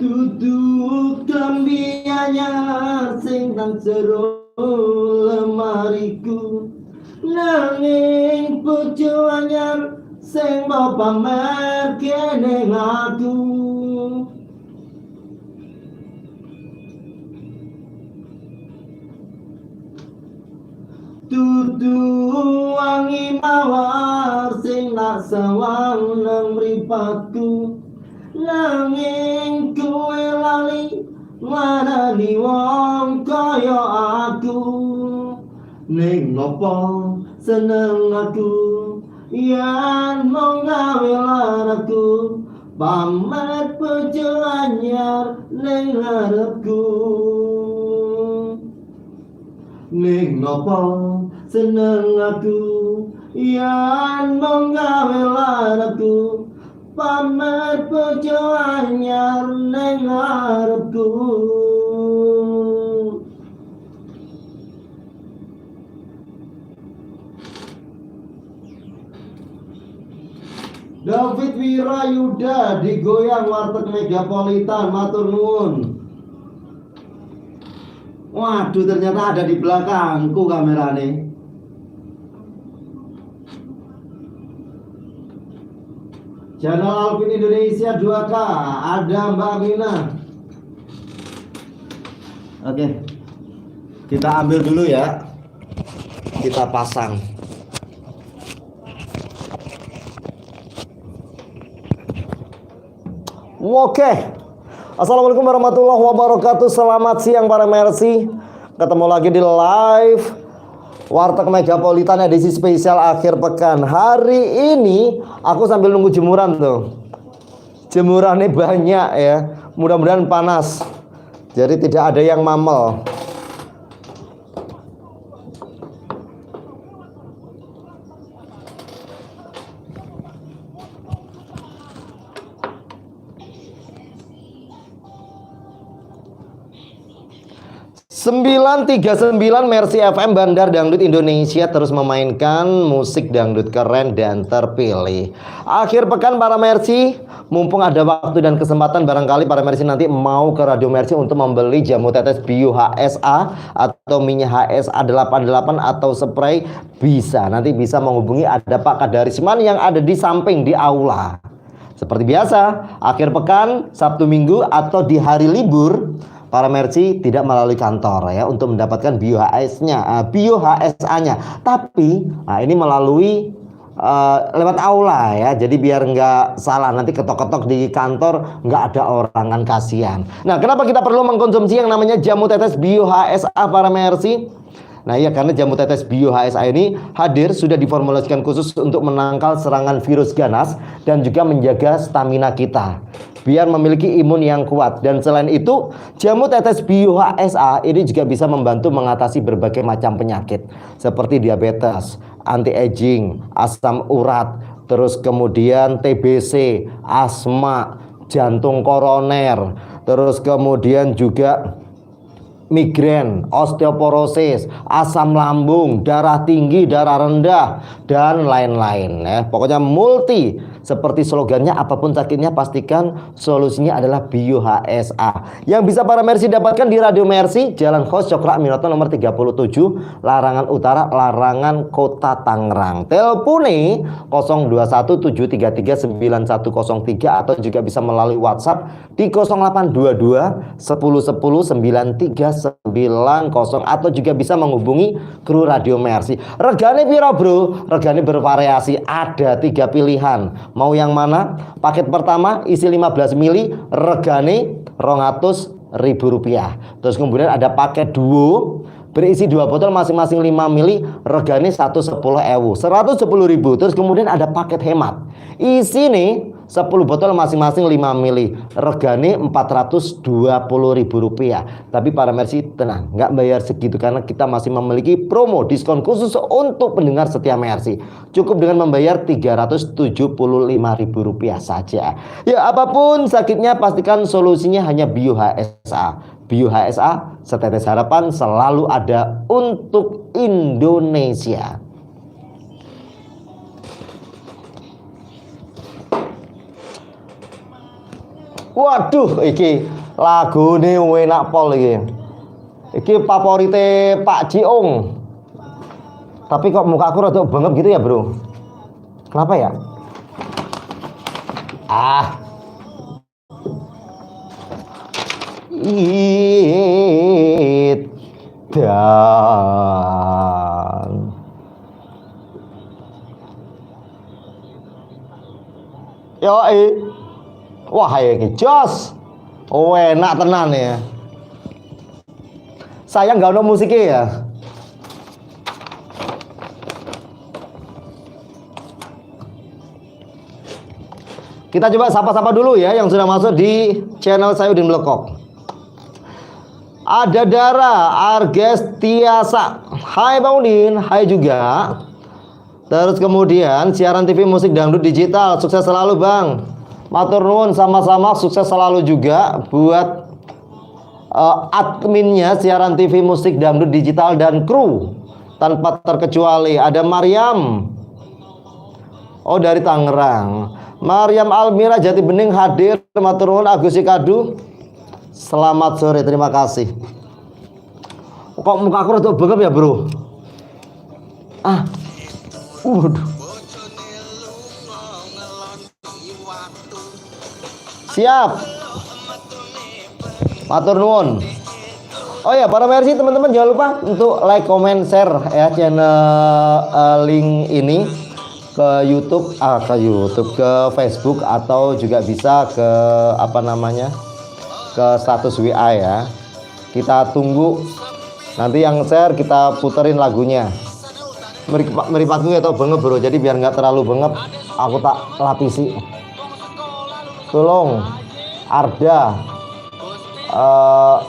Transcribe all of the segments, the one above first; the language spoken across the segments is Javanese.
Dudu klambi anyar sing nang jero lemariku, nanging bojo anyar sing mbok pamerke ning aku. Dudu wangi mawar sing nak sawang nang mripatku, nanging kowe lali marani wong kaya aku. Ning ngopo seneng aku yen mung gawe laraku, pamer bojo anyar ning ngarepku. Ning ngopo seneng aku yen mung gawe laraku, pamer bojo anyar ning ngarepku. David Wirayuda digoyang warteg Megapolitan, matur nuwun. Waduh, ternyata ada di belakangku kamerane. Channel Alvin Indonesia 2K, ada Mbak Mina. Oke, kita ambil dulu ya. Kita pasang. Oke. Assalamualaikum warahmatullahi wabarakatuh. Selamat siang para Mercy. Ketemu lagi di live Warteg Megapolitan edisi spesial akhir pekan. Hari ini aku sambil nunggu jemuran tuh. Jemurannya banyak ya. Mudah-mudahan panas. Jadi tidak ada yang mamel. 939 Mercy FM Bandar Dangdut Indonesia terus memainkan musik dangdut keren dan terpilih. Akhir pekan para Mercy, mumpung ada waktu dan kesempatan, barangkali para Mercy nanti mau ke Radio Mercy untuk membeli jamu tetes Bio HSA atau minyak HSA 88 atau spray, bisa. Nanti bisa menghubungi ada Pak Kadarisman yang ada di samping di aula. Seperti biasa, akhir pekan, Sabtu Minggu atau di hari libur, para Mercy tidak melalui kantor ya untuk mendapatkan Bio HS-nya, Bio HSA-nya. Tapi nah ini melalui lewat aula ya. Jadi biar nggak salah nanti ketok-ketok di kantor nggak ada orang kan kasihan. Nah, kenapa kita perlu mengkonsumsi yang namanya jamu tetes Bio HSA para Mercy? Nah iya, karena jamu tetes Bio HSA ini hadir sudah diformulasikan khusus untuk menangkal serangan virus ganas dan juga menjaga stamina kita biar memiliki imun yang kuat. Dan selain itu, jamu tetes Bio HSA ini juga bisa membantu mengatasi berbagai macam penyakit seperti diabetes, anti-aging, asam urat, terus kemudian TBC, asma, jantung koroner, terus kemudian juga migrain, osteoporosis, asam lambung, darah tinggi, darah rendah, dan lain-lain ya. Pokoknya multi, seperti slogannya, apapun sakitnya pastikan solusinya adalah Bio HSA. Yang bisa para Mercy dapatkan di Radio Mercy, Jalan Hos Cokroaminoto nomor 37, Larangan Utara, Larangan Kota Tangerang. Telepone 0217339103 atau juga bisa melalui WhatsApp di 0822 10 10 9390 atau juga bisa menghubungi kru Radio Mercy. Regane piro, Bro? Regane bervariasi, ada 3 pilihan. Mau yang mana? Paket pertama isi 15 mili regane 200.000 rupiah. Terus kemudian ada paket duo berisi 2 botol masing-masing 5 mili regane 110.000, 110.000. Terus kemudian ada paket hemat. Isi nih 10 botol masing-masing 5 mili regane 420.000 rupiah. Tapi para Mercy tenang, nggak bayar segitu karena kita masih memiliki promo diskon khusus untuk pendengar setia Mercy. Cukup dengan membayar 375.000 rupiah saja. Ya, apapun sakitnya pastikan solusinya hanya Bio HSA. Bio HSA, setetes harapan selalu ada untuk Indonesia. Waduh, iki lagune enak pol iki. Iki favorite Pak Ciung. Tapi kok muka aku rada bengep gitu ya, Bro? Kenapa ya? Ah. Idan. Yo, wah iki jos. Oh, enak tenan ya. Sayang nggak ono musiknya ya. Kita coba sapa-sapa dulu ya yang sudah masuk di channel saya Udin Blekok. Ada Dara Argestiasa. Hai Bang Udin, hai juga. Terus kemudian siaran TV musik dangdut digital, sukses selalu Bang. Matur nuwun, sama-sama sukses selalu juga buat adminnya siaran TV musik dangdut digital dan kru tanpa terkecuali. Ada Mariam. Oh, dari Tangerang. Mariam Almira Jati Bening hadir. Matur nuwun. Agus Kadu. Selamat sore, terima kasih. Kok muka aku rada bengep ya, Bro? Ah. Waduh. Siap. Matur nuwun. Oh ya, para Mercy teman-teman jangan lupa untuk like, comment, share ya channel link ini ke YouTube, ke Facebook atau juga bisa ke apa namanya? Ke status WA ya. Kita tunggu nanti yang share kita puterin lagunya. Meripatku ya tau bengep bro, jadi biar nggak terlalu bengep aku tak lapisi. Tolong Arda,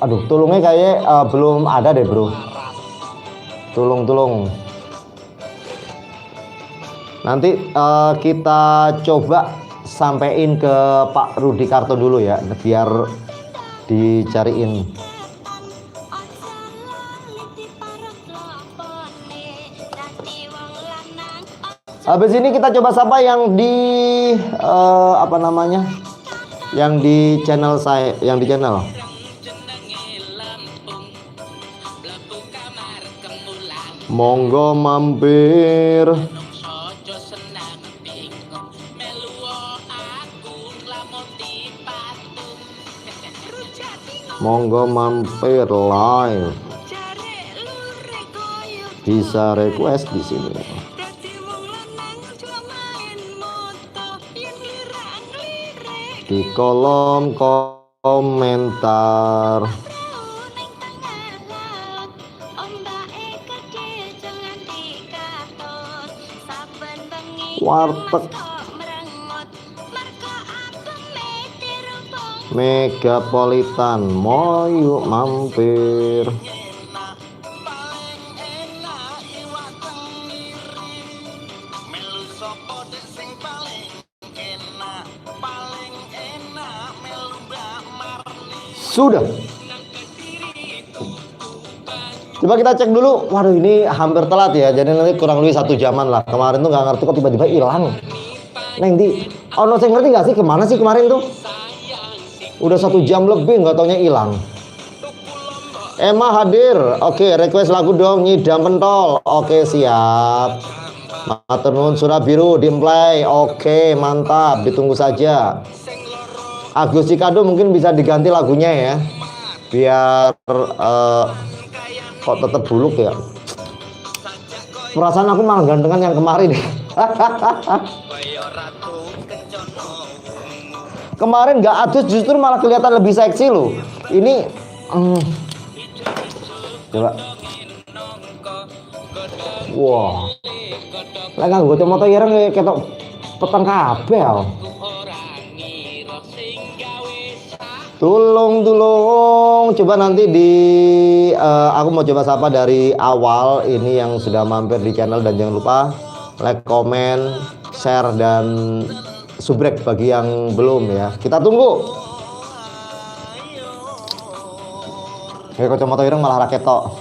aduh tolongnya kayak belum ada deh bro. Tolong. Nanti kita coba sampein ke Pak Rudi Karto dulu ya, biar dicariin. Habis ini kita coba sapa yang di apa namanya? Yang di channel saya, yang di channel. Monggo mampir. Monggo mampir live. Bisa request di sini. Di kolom komentar. Warteg Megapolitan, mau yuk mampir. Sudah. Coba kita cek dulu. Waduh, ini hampir telat ya. Jadi nanti kurang lebih 1 jaman lah. Kemarin tuh nggak ngerti kok tiba-tiba hilang. Neng di, oh no, saya ngerti nggak sih kemana sih kemarin tuh? Udah 1 jam lebih nggak taunya hilang. Emma hadir. Oke, request lagu dong Nyidam Pentol. Oke, siap. Matur nuwun Surabiru dimplay. Oke, mantap. Ditunggu saja. Agus Cikado mungkin bisa diganti lagunya ya. Biar kok tetep buluk ya. Perasaan aku malah gantengan yang kemarin. Kemarin nggak adus justru malah kelihatan lebih seksi loh. Ini coba. Wah. Lah nganggo kacamata ireng ketok peteng kabeh. Tulung, coba nanti di aku mau coba sapa dari awal ini yang sudah mampir di channel, dan jangan lupa like, comment, share dan subrek bagi yang belum ya. Kita tunggu. Kayak kacamata ireng malah raketok.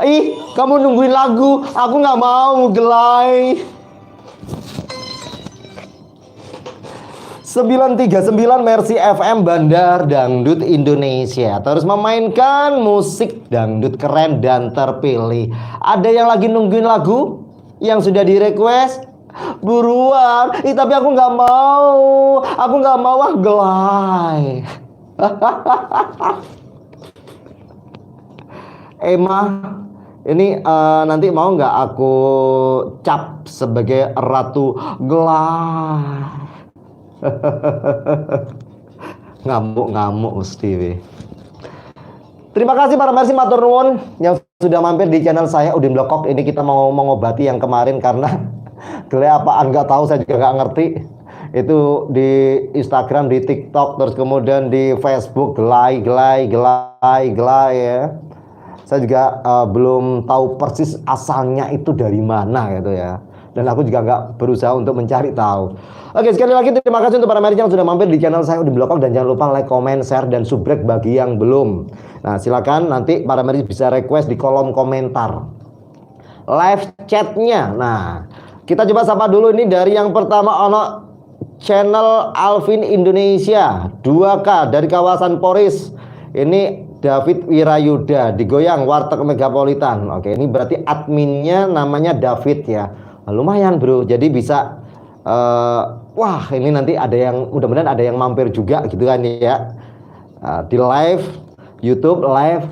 Ih, kamu nungguin lagu, aku nggak mau gelai. 939 Mercy FM Bandar Dangdut Indonesia terus memainkan musik dangdut keren dan terpilih. Ada yang lagi nungguin lagu yang sudah di request? Buruan. Ih, tapi aku nggak mau. Aku nggak mau, ah gelai. Emma, ini nanti mau nggak aku cap sebagai ratu gelai? Ngamuk-ngamuk mesti we. Terima kasih para Mercy, matur nuwun yang sudah mampir di channel saya Udin Blekok. Ini kita mau mengobati yang kemarin karena gelai apaan nggak tahu, saya juga nggak ngerti. Itu di Instagram, di TikTok, terus kemudian di Facebook gelai gelai gelai gelai ya. Saya juga belum tahu persis asalnya itu dari mana gitu ya. Dan aku juga nggak berusaha untuk mencari tahu. Oke, sekali lagi terima kasih untuk para Mercy yang sudah mampir di channel saya Udin Blekok. Dan jangan lupa like, comment, share, dan subrek bagi yang belum. Nah, silakan nanti para Mercy bisa request di kolom komentar live chatnya. Nah, kita coba sapa dulu ini dari yang pertama ono channel Alvin Indonesia 2K dari kawasan Poris. Ini David Wirayuda digoyang Warteg Megapolitan. Oke, ini berarti adminnya namanya David ya. Nah, lumayan bro, jadi bisa wah ini nanti ada yang mudah-mudahan ada yang mampir juga gitu kan ya. Di live YouTube, live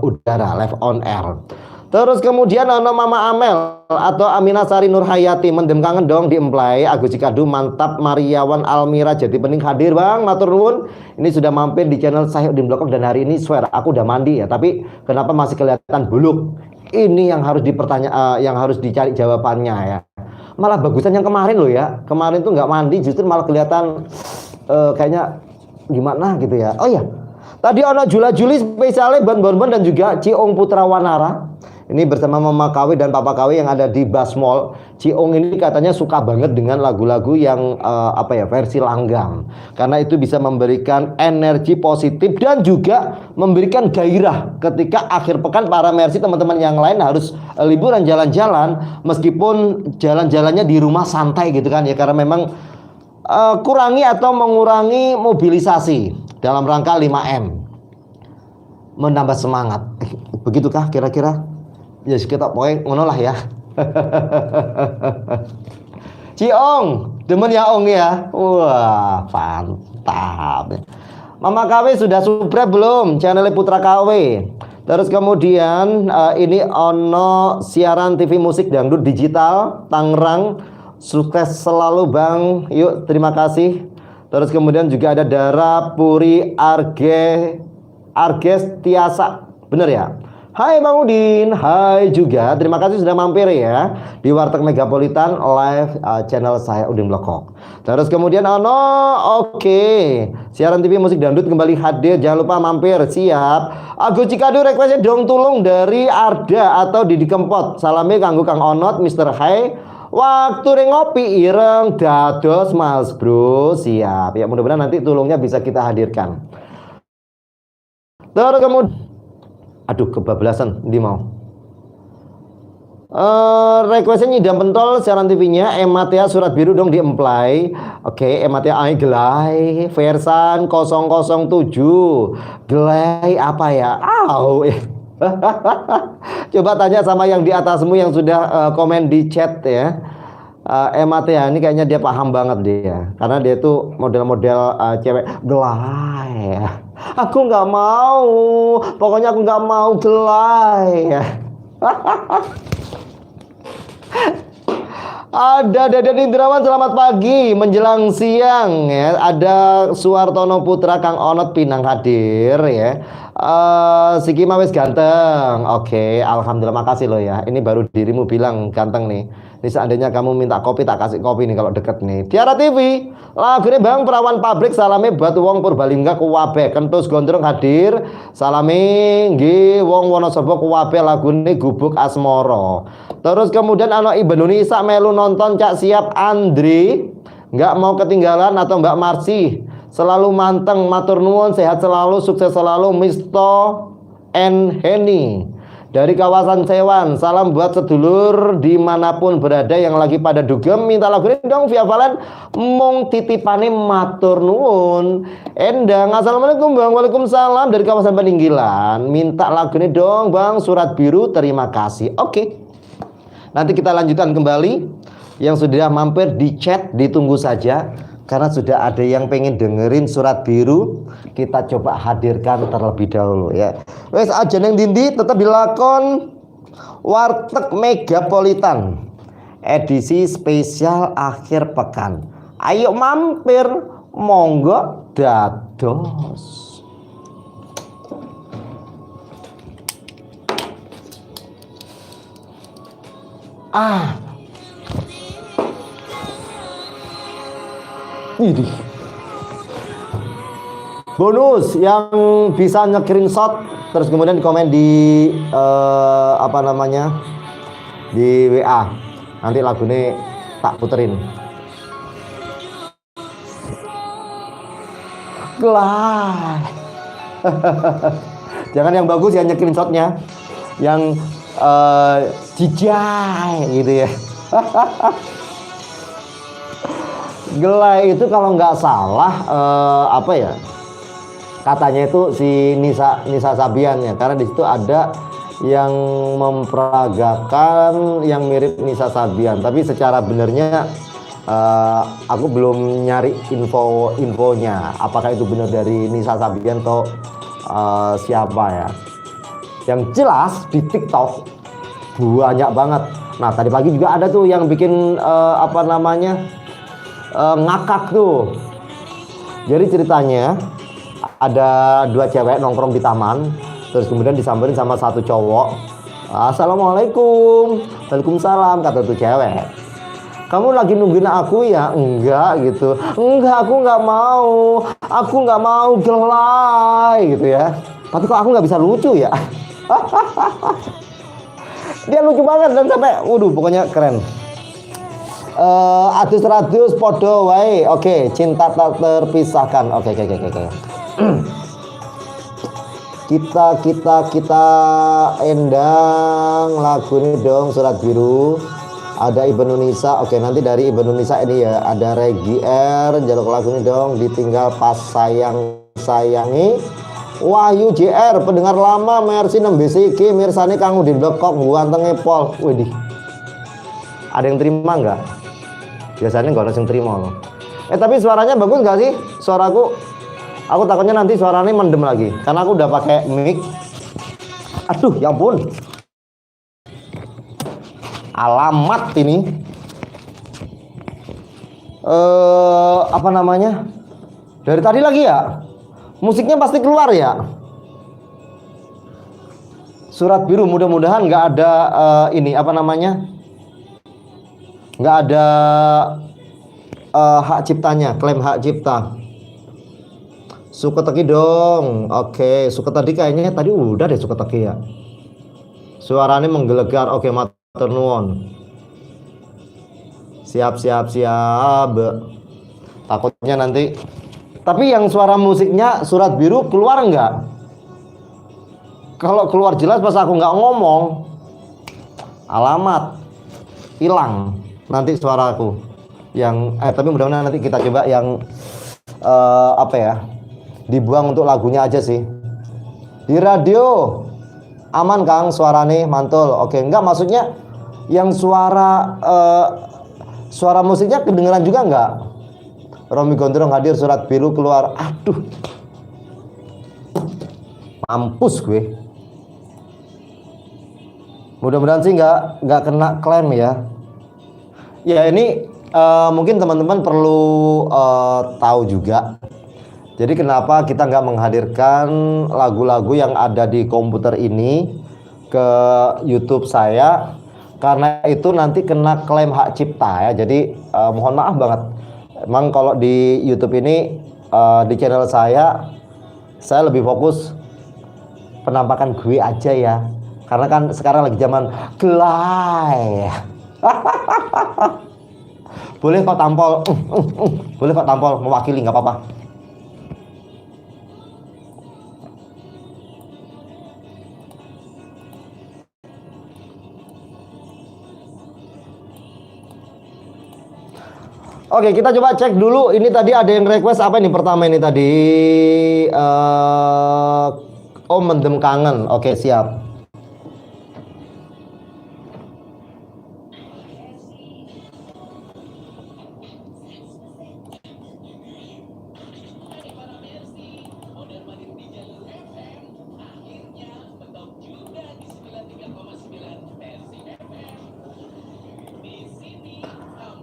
udara, live on air. Terus kemudian ono Mama Amel atau Amina Sari Nurhayati, mendem kangen dong diemplay Agus Cikadu mantap Mariawan Almira jadi pening hadir bang, matur nuwun. Ini sudah mampir di channel saya Udin Blekok dan hari ini swear aku udah mandi ya, tapi kenapa masih kelihatan buluk? Ini yang harus yang harus dicari jawabannya ya. Malah bagusan yang kemarin loh ya. Kemarin tuh nggak mandi justru malah kelihatan kayaknya gimana gitu ya. Oh iya, tadi ono Jula Juli spesialnya buat Bonbon dan juga Ciong Putra Wanara. Ini bersama Mama KW dan Papa KW yang ada di Basmol. Ciong ini katanya suka banget dengan lagu-lagu yang apa ya, versi langgam. Karena itu bisa memberikan energi positif dan juga memberikan gairah ketika akhir pekan para Mercy teman-teman yang lain harus liburan jalan-jalan, meskipun jalan-jalannya di rumah santai gitu kan ya, karena memang kurangi atau mengurangi mobilisasi dalam rangka 5M. Menambah semangat. Begitukah kira-kira? Ya kita pokoknya ngono lah ya. Ciong, demen ya Ong ya. Wah, mantap. Mama KW sudah subscribe belum channelnya Putra KW? Terus kemudian ini ono siaran TV musik dangdut digital Tangerang. Sukses selalu Bang. Yuk, terima kasih. Terus kemudian juga ada Dara Puri Arge Arges Tiasa. Bener ya? Hai Bang Udin, hai juga. Terima kasih sudah mampir ya di Warteg Megapolitan live channel saya Udin Blekok. Terus kemudian ono, oke. Siaran TV musik dangdut kembali hadir. Jangan lupa mampir, siap. Agus Cikadu requestnya dong tulung dari Arda atau Didi Kempot. Salame kanggo Kang Onot, Mr. Hai. Waktu ngopi ireng dados Mas Bro, siap. Ya mudah-mudahan nanti tulungnya bisa kita hadirkan. Terus kemudian, aduh kebablasan, di mau. Requestnya nyidam pentol siaran TV-nya Ematea surat biru dong diemplay. Oke, Ematea ai gelai Versan 007. Gelai apa ya? Au. Coba tanya sama yang di atasmu yang sudah komen di chat ya. Ematea ini kayaknya dia paham banget dia. Karena dia itu model-model cewek gelai. Aku nggak mau. Pokoknya aku nggak mau gelai. Ada Deden Indrawan, selamat pagi menjelang siang ya. Ada Suwartono Putra Kang Onot Pinang hadir ya. Siki wis ganteng. Oke, alhamdulillah, makasih loh ya. Ini baru dirimu bilang ganteng nih. Ini seandainya kamu minta kopi tak kasih kopi nih kalau deket nih. Tiara TV, lagune Bang Perawan Pabrik, salame buat wong Purbalingga kuwabe. Kentus Gondrong hadir, salame nggih wong Wonosobo kuwabe, lagune Gubuk Asmoro. Terus kemudian ana Ibu Nisa melu nonton Cak siap Andri, nggak mau ketinggalan atau Mbak Marsi. Selalu manteng, matur nuwun, sehat selalu, sukses selalu Misto N Heni. Dari kawasan Sewan, salam buat sedulur dimanapun berada yang lagi pada dugem, minta lagu ini dong Via Valen, mung titipane matur nuwun. Endang, assalamualaikum bang, waalaikumsalam dari kawasan Peninggilan, minta lagu ini dong bang, Surat Biru, terima kasih. Oke, nanti kita lanjutkan kembali. Yang sudah mampir di chat ditunggu saja, karena sudah ada yang pengen dengerin Surat Biru, kita coba hadirkan terlebih dahulu ya. Wes aja neng dindi, tetap dilakon Warteg Megapolitan edisi spesial akhir pekan. Ayo mampir, monggo dados. Ah. Ini bonus yang bisa nge-screenshot terus kemudian komen di apa namanya, di WA. Nanti lagunya tak puterin. Kelar. Jangan yang bagus ya nge-screenshotnya, yang jijai gitu ya. Gelai itu kalau nggak salah apa ya? Katanya itu si Nisa Sabian ya, karena di situ ada yang memperagakan yang mirip Nisa Sabian, tapi secara benernya aku belum nyari infonya apakah itu benar dari Nisa Sabian atau siapa ya. Yang jelas di TikTok banyak banget. Nah tadi pagi juga ada tuh yang bikin apa namanya, ngakak tuh. Jadi ceritanya ada dua cewek nongkrong di taman, terus kemudian disamperin sama satu cowok. Assalamualaikum, waalaikumsalam, kata tuh cewek. Kamu lagi nungguin aku ya? Enggak gitu. Enggak, aku nggak mau. Aku nggak mau gelai gitu ya. Tapi kok aku nggak bisa lucu ya? Dia lucu banget dan sampai, waduh, pokoknya keren. Adus-radus podo wae. Oke, cinta tak terpisahkan. Oke. Kita endang lagu ini dong, Surat Biru. Ada Ibnu Nisa. Oke, nanti dari Ibnu Nisa ini ya, ada Regi R, jaluk lagu ini dong, ditinggal pas sayang sayangi. Wahyu JR, pendengar lama Mercy 6 BCG, mirsani Kang Udin Blekok, gantenge pol. Widih. Ada yang terima nggak? Biasanya nggak ada yang terima loh. Tapi suaranya bagus nggak sih? Suaraku, aku takutnya nanti suaranya mendem lagi, karena aku udah pakai mic. Aduh, ya ampun. Alamat ini. Apa namanya? Dari tadi lagi ya? Musiknya pasti keluar ya? Surat Biru, mudah-mudahan nggak ada ini, apa namanya? Nggak ada hak ciptanya, klaim hak cipta. Suketeki dong. Oke, Suketeki kayaknya tadi udah deh Suketeki ya. Suaranya menggelegar. Oke, matur nuwun. Siap, siap, siap. Takutnya nanti. Tapi yang suara musiknya Surat Biru keluar nggak? Kalau keluar jelas pas aku nggak ngomong, alamat hilang nanti suaraku. Yang tapi mudah-mudahan nanti kita coba yang apa ya? Dibuang untuk lagunya aja sih. Di radio aman Kang, suarane mantul. Oke, enggak, maksudnya yang suara suara musiknya kedengeran juga enggak? Romi Gondrong hadir, Surat Biru keluar. Aduh. Mampus gue. Mudah-mudahan sih nggak kena klaim ya. Ya ini mungkin teman-teman perlu tahu juga. Jadi kenapa kita nggak menghadirkan lagu-lagu yang ada di komputer ini ke YouTube saya? Karena itu nanti kena klaim hak cipta ya. Jadi mohon maaf banget. Emang kalau di YouTube ini di channel saya lebih fokus penampakan gue aja ya. Karena kan sekarang lagi zaman gelai. Boleh kok tampol, boleh kok tampol mewakili, nggak apa-apa. Oke, kita coba cek dulu. Ini tadi ada yang request apa ini pertama ini tadi? Oh, Mendem Kangen. Oke, siap.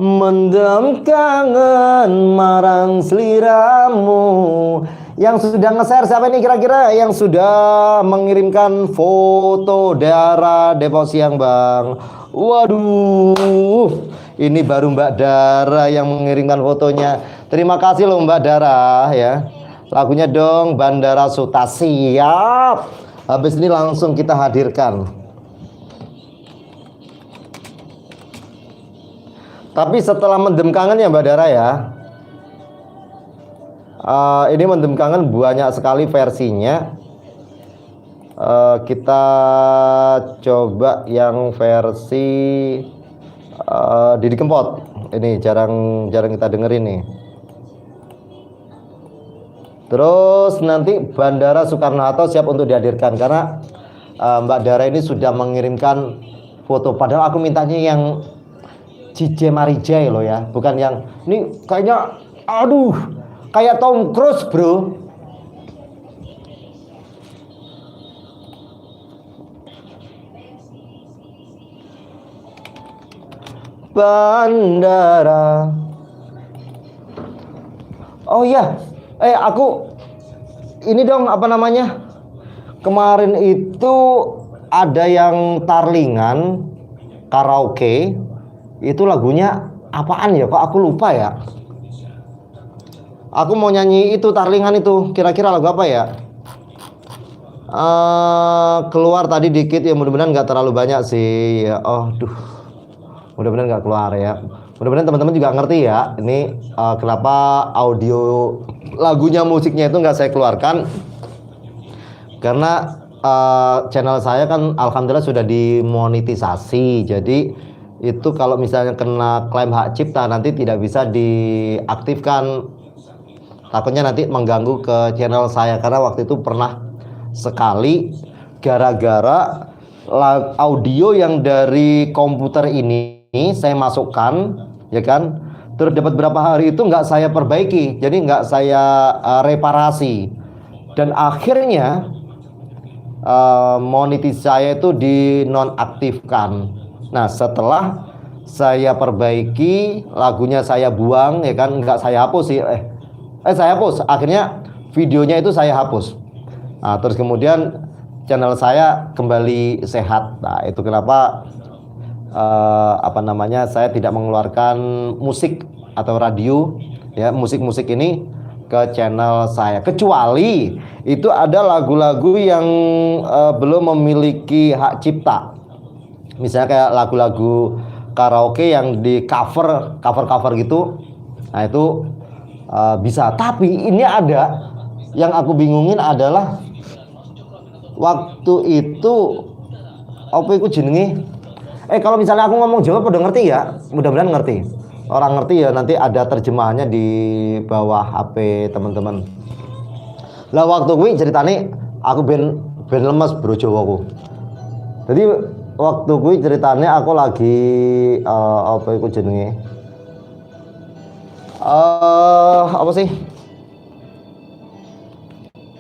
Mendem kangen marang sliramu. Yang sudah nge-share siapa ini kira-kira? Yang sudah mengirimkan foto Dara Depok Siang, Bang. Waduh, ini baru Mbak Dara yang mengirimkan fotonya. Terima kasih loh Mbak Dara ya. Lagunya dong Bandara Suta, siap. Habis ini langsung kita hadirkan. Tapi setelah Mendem Kangen ya Mbak Dara ya. Ini Mendem Kangen banyak sekali versinya. Kita coba yang versi Didi Kempot. Ini jarang-jarang kita dengerin nih. Terus nanti Bandara Soekarno-Hatta siap untuk dihadirkan karena Mbak Dara ini sudah mengirimkan foto. Padahal aku mintanya yang Cice Marijai loh ya, bukan yang ini kayaknya, aduh, kayak Tom Cruise bro. Bandara. Oh iya, aku ini dong apa namanya? Kemarin itu ada yang tarlingan karaoke. Itu lagunya apaan ya? Kok aku lupa ya? Aku mau nyanyi itu tarlingan itu. Kira-kira lagu apa ya? Keluar tadi dikit ya, mudah-mudahan nggak terlalu banyak sih. Ya, oh, duh. Mudah-mudahan nggak keluar ya. Mudah-mudahan teman-teman juga ngerti ya. Ini kenapa audio lagunya, musiknya itu nggak saya keluarkan. Karena channel saya kan alhamdulillah sudah dimonetisasi. Jadi itu kalau misalnya kena klaim hak cipta nanti tidak bisa diaktifkan. Takutnya nanti mengganggu ke channel saya. Karena waktu itu pernah sekali gara-gara audio yang dari komputer ini saya masukkan, ya kan, terus dapat berapa hari itu nggak saya perbaiki, jadi nggak saya reparasi, dan akhirnya monetis saya itu dinonaktifkan. Nah setelah saya perbaiki, lagunya saya buang, ya kan, nggak saya hapus sih, saya hapus, akhirnya videonya itu saya hapus. Nah, terus kemudian channel saya kembali sehat. Nah itu kenapa saya tidak mengeluarkan musik atau radio ya, musik-musik ini ke channel saya, kecuali itu ada lagu-lagu yang belum memiliki hak cipta. Misalnya kayak lagu-lagu karaoke yang di cover gitu. Nah itu bisa. Tapi ini ada yang aku bingungin adalah waktu itu apa iku jenenge? Kalau misalnya aku ngomong Jawa pada ngerti ya? Mudah-mudahan ngerti. Orang ngerti ya, nanti ada terjemahannya di bawah HP teman-teman. Lah waktu kuwi ceritane aku ben lemes bro Jawaku. Jadi waktu kuwi ceritane aku lagi apa iku jenenge? Apa sih?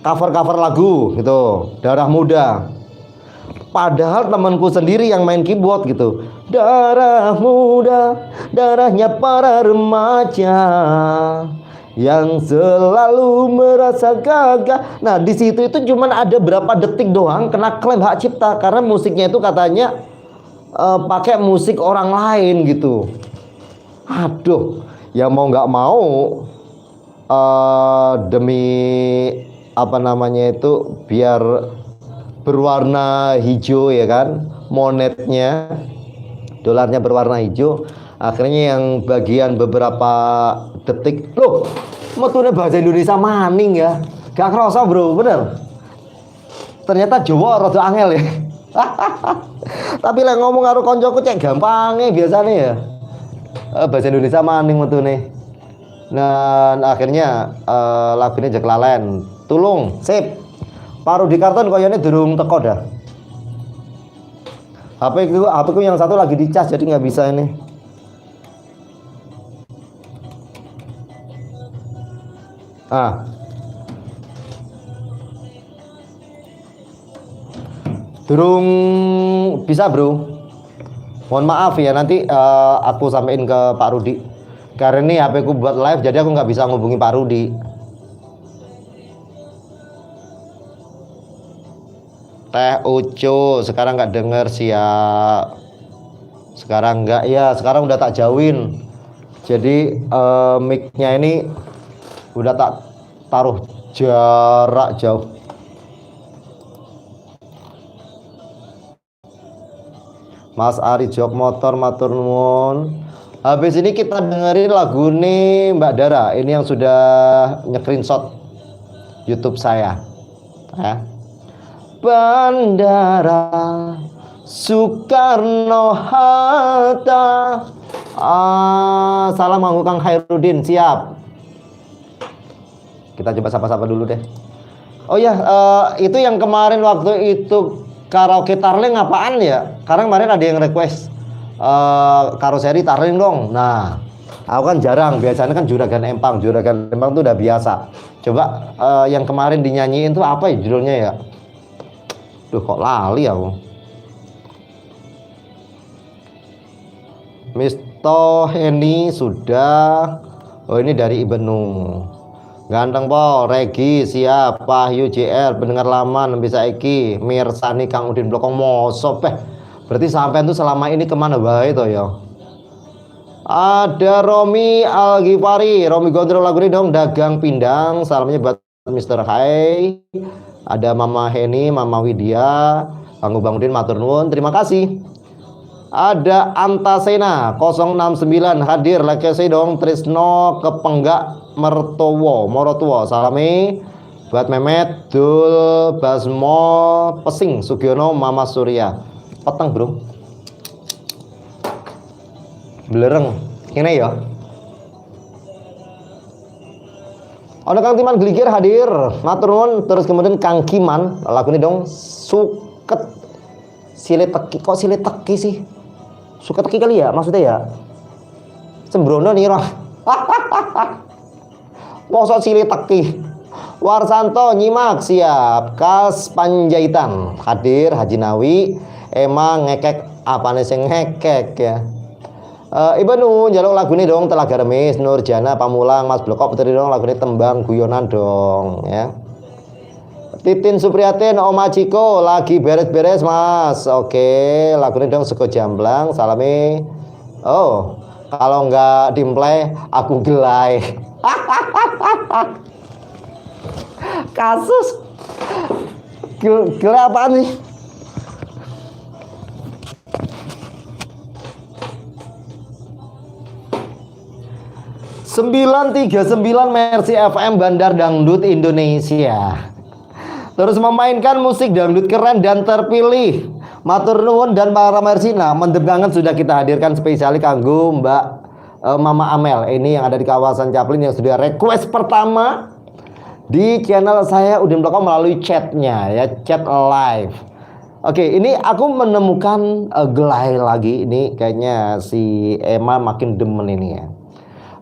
Cover-cover lagu gitu, Darah Muda. Padahal temanku sendiri yang main keyboard gitu. Darah muda, darahnya para remaja yang selalu merasa gagah. Nah, di situ itu cuman ada berapa detik doang kena klaim hak cipta karena musiknya itu katanya pakai musik orang lain gitu. Aduh, ya mau nggak mau demi apa namanya itu biar berwarna hijau ya kan, monetnya, dolarnya berwarna hijau. Akhirnya yang bagian beberapa detik, loh, metune bahasa Indonesia maning ya. Gak kerasa bro, bener. Ternyata Jawa rada angel ya. Tapi lek ngomong karo koncoku cek gampange biasanya ya. Bahasa Indonesia maning metune. Dan akhirnya lagunya Jeklalen. Tulung, sip. Pak Rudi Karton koyone durung teko dah. HP ku yang satu lagi dicas jadi nggak bisa ini. Ah. Durung bisa, bro. Mohon maaf ya, nanti aku sampein ke Pak Rudi. Karena ini HP ku buat live, jadi aku nggak bisa ngubungi Pak Rudi. Teh Ucu, sekarang nggak denger sih ya. Sekarang nggak ya, sekarang udah tak jauhin. Jadi mic-nya ini udah tak taruh jarak jauh. Mas Ari Jok Motor matur nuwun. Habis ini kita dengerin lagu nih Mbak Dara. Ini yang sudah nge-screenshot YouTube saya. Ya. Bandara Soekarno Hatta. Ah, salam aku Kang Khairuddin, siap. Kita coba sapa-sapa dulu deh. Oh ya, itu yang kemarin waktu itu karaoke Tarling apaan ya? Karena kemarin ada yang request karoseri Tarling dong. Nah, aku kan jarang, biasanya kan Juragan Empang. Juragan Empang tuh udah biasa. Coba yang kemarin dinyanyiin tuh apa ya judulnya ya? Duh, kok lali aku. Misto Heni sudah. Oh, ini dari Ibnu. Ganteng Pol, Regi siap, Wahyu JR, pendengar lama nembe saiki, Mirsani Kang Udin Blokong mosok peh. Berarti sampean tuh selama ini kemana wae to ya? Ada Romi Al-Ghifari, Romi Gondrong lagu ini dong, Dagang Pindang, salamnya buat Mr. Hai. Ada Mama Heni, Mama Widya, Kang Bang Udin matur nuwun, terima kasih. Ada Antasena 069 hadir lagi dong Trisno Kepenggak Mertowo Morotuwo, salami buat Memet Dul Basmo Pesing Sugiono Mama Surya. Peteng bro, belereng ini ya. Ono Kang Timan Gligir hadir, matur nuwun. Terus kemudian Kang Kiman, lagu ini dong suket silet teki, kok silet teki sih? Suket teki kali ya maksudnya ya. Sembrono nih roh. Mosok silih teki. Warsanto nyimak siap. Kas Panjaitan hadir, Haji Nawi emang ngekek apane sing ngekek ya. Ibnu njaluk lagu ini dong Telaga Remis, Nurjana Pamulang, Mas Blekok putri dong lagu ini tembang guyonan dong ya. Titin Supriyatin, Oma Ciko lagi beres-beres Mas. Oke, lagu ini dong Sego Jamblang, salami. Oh, kalau nggak dimplay aku gelai. Kasus gelai apaan nih? 939 Mercy FM Bandar Dangdut Indonesia. Terus memainkan musik dangdut keren dan terpilih. Matur nuwun dan para Mercy. Nah, mendem banget sudah kita hadirkan spesial kanggo Mbak Mama Amel. Ini yang ada di kawasan Caplin yang sudah request pertama di channel saya Udin Bloko melalui chatnya ya, chat live. Oke, ini aku menemukan gelai lagi. Ini kayaknya si Emma makin demen ini ya.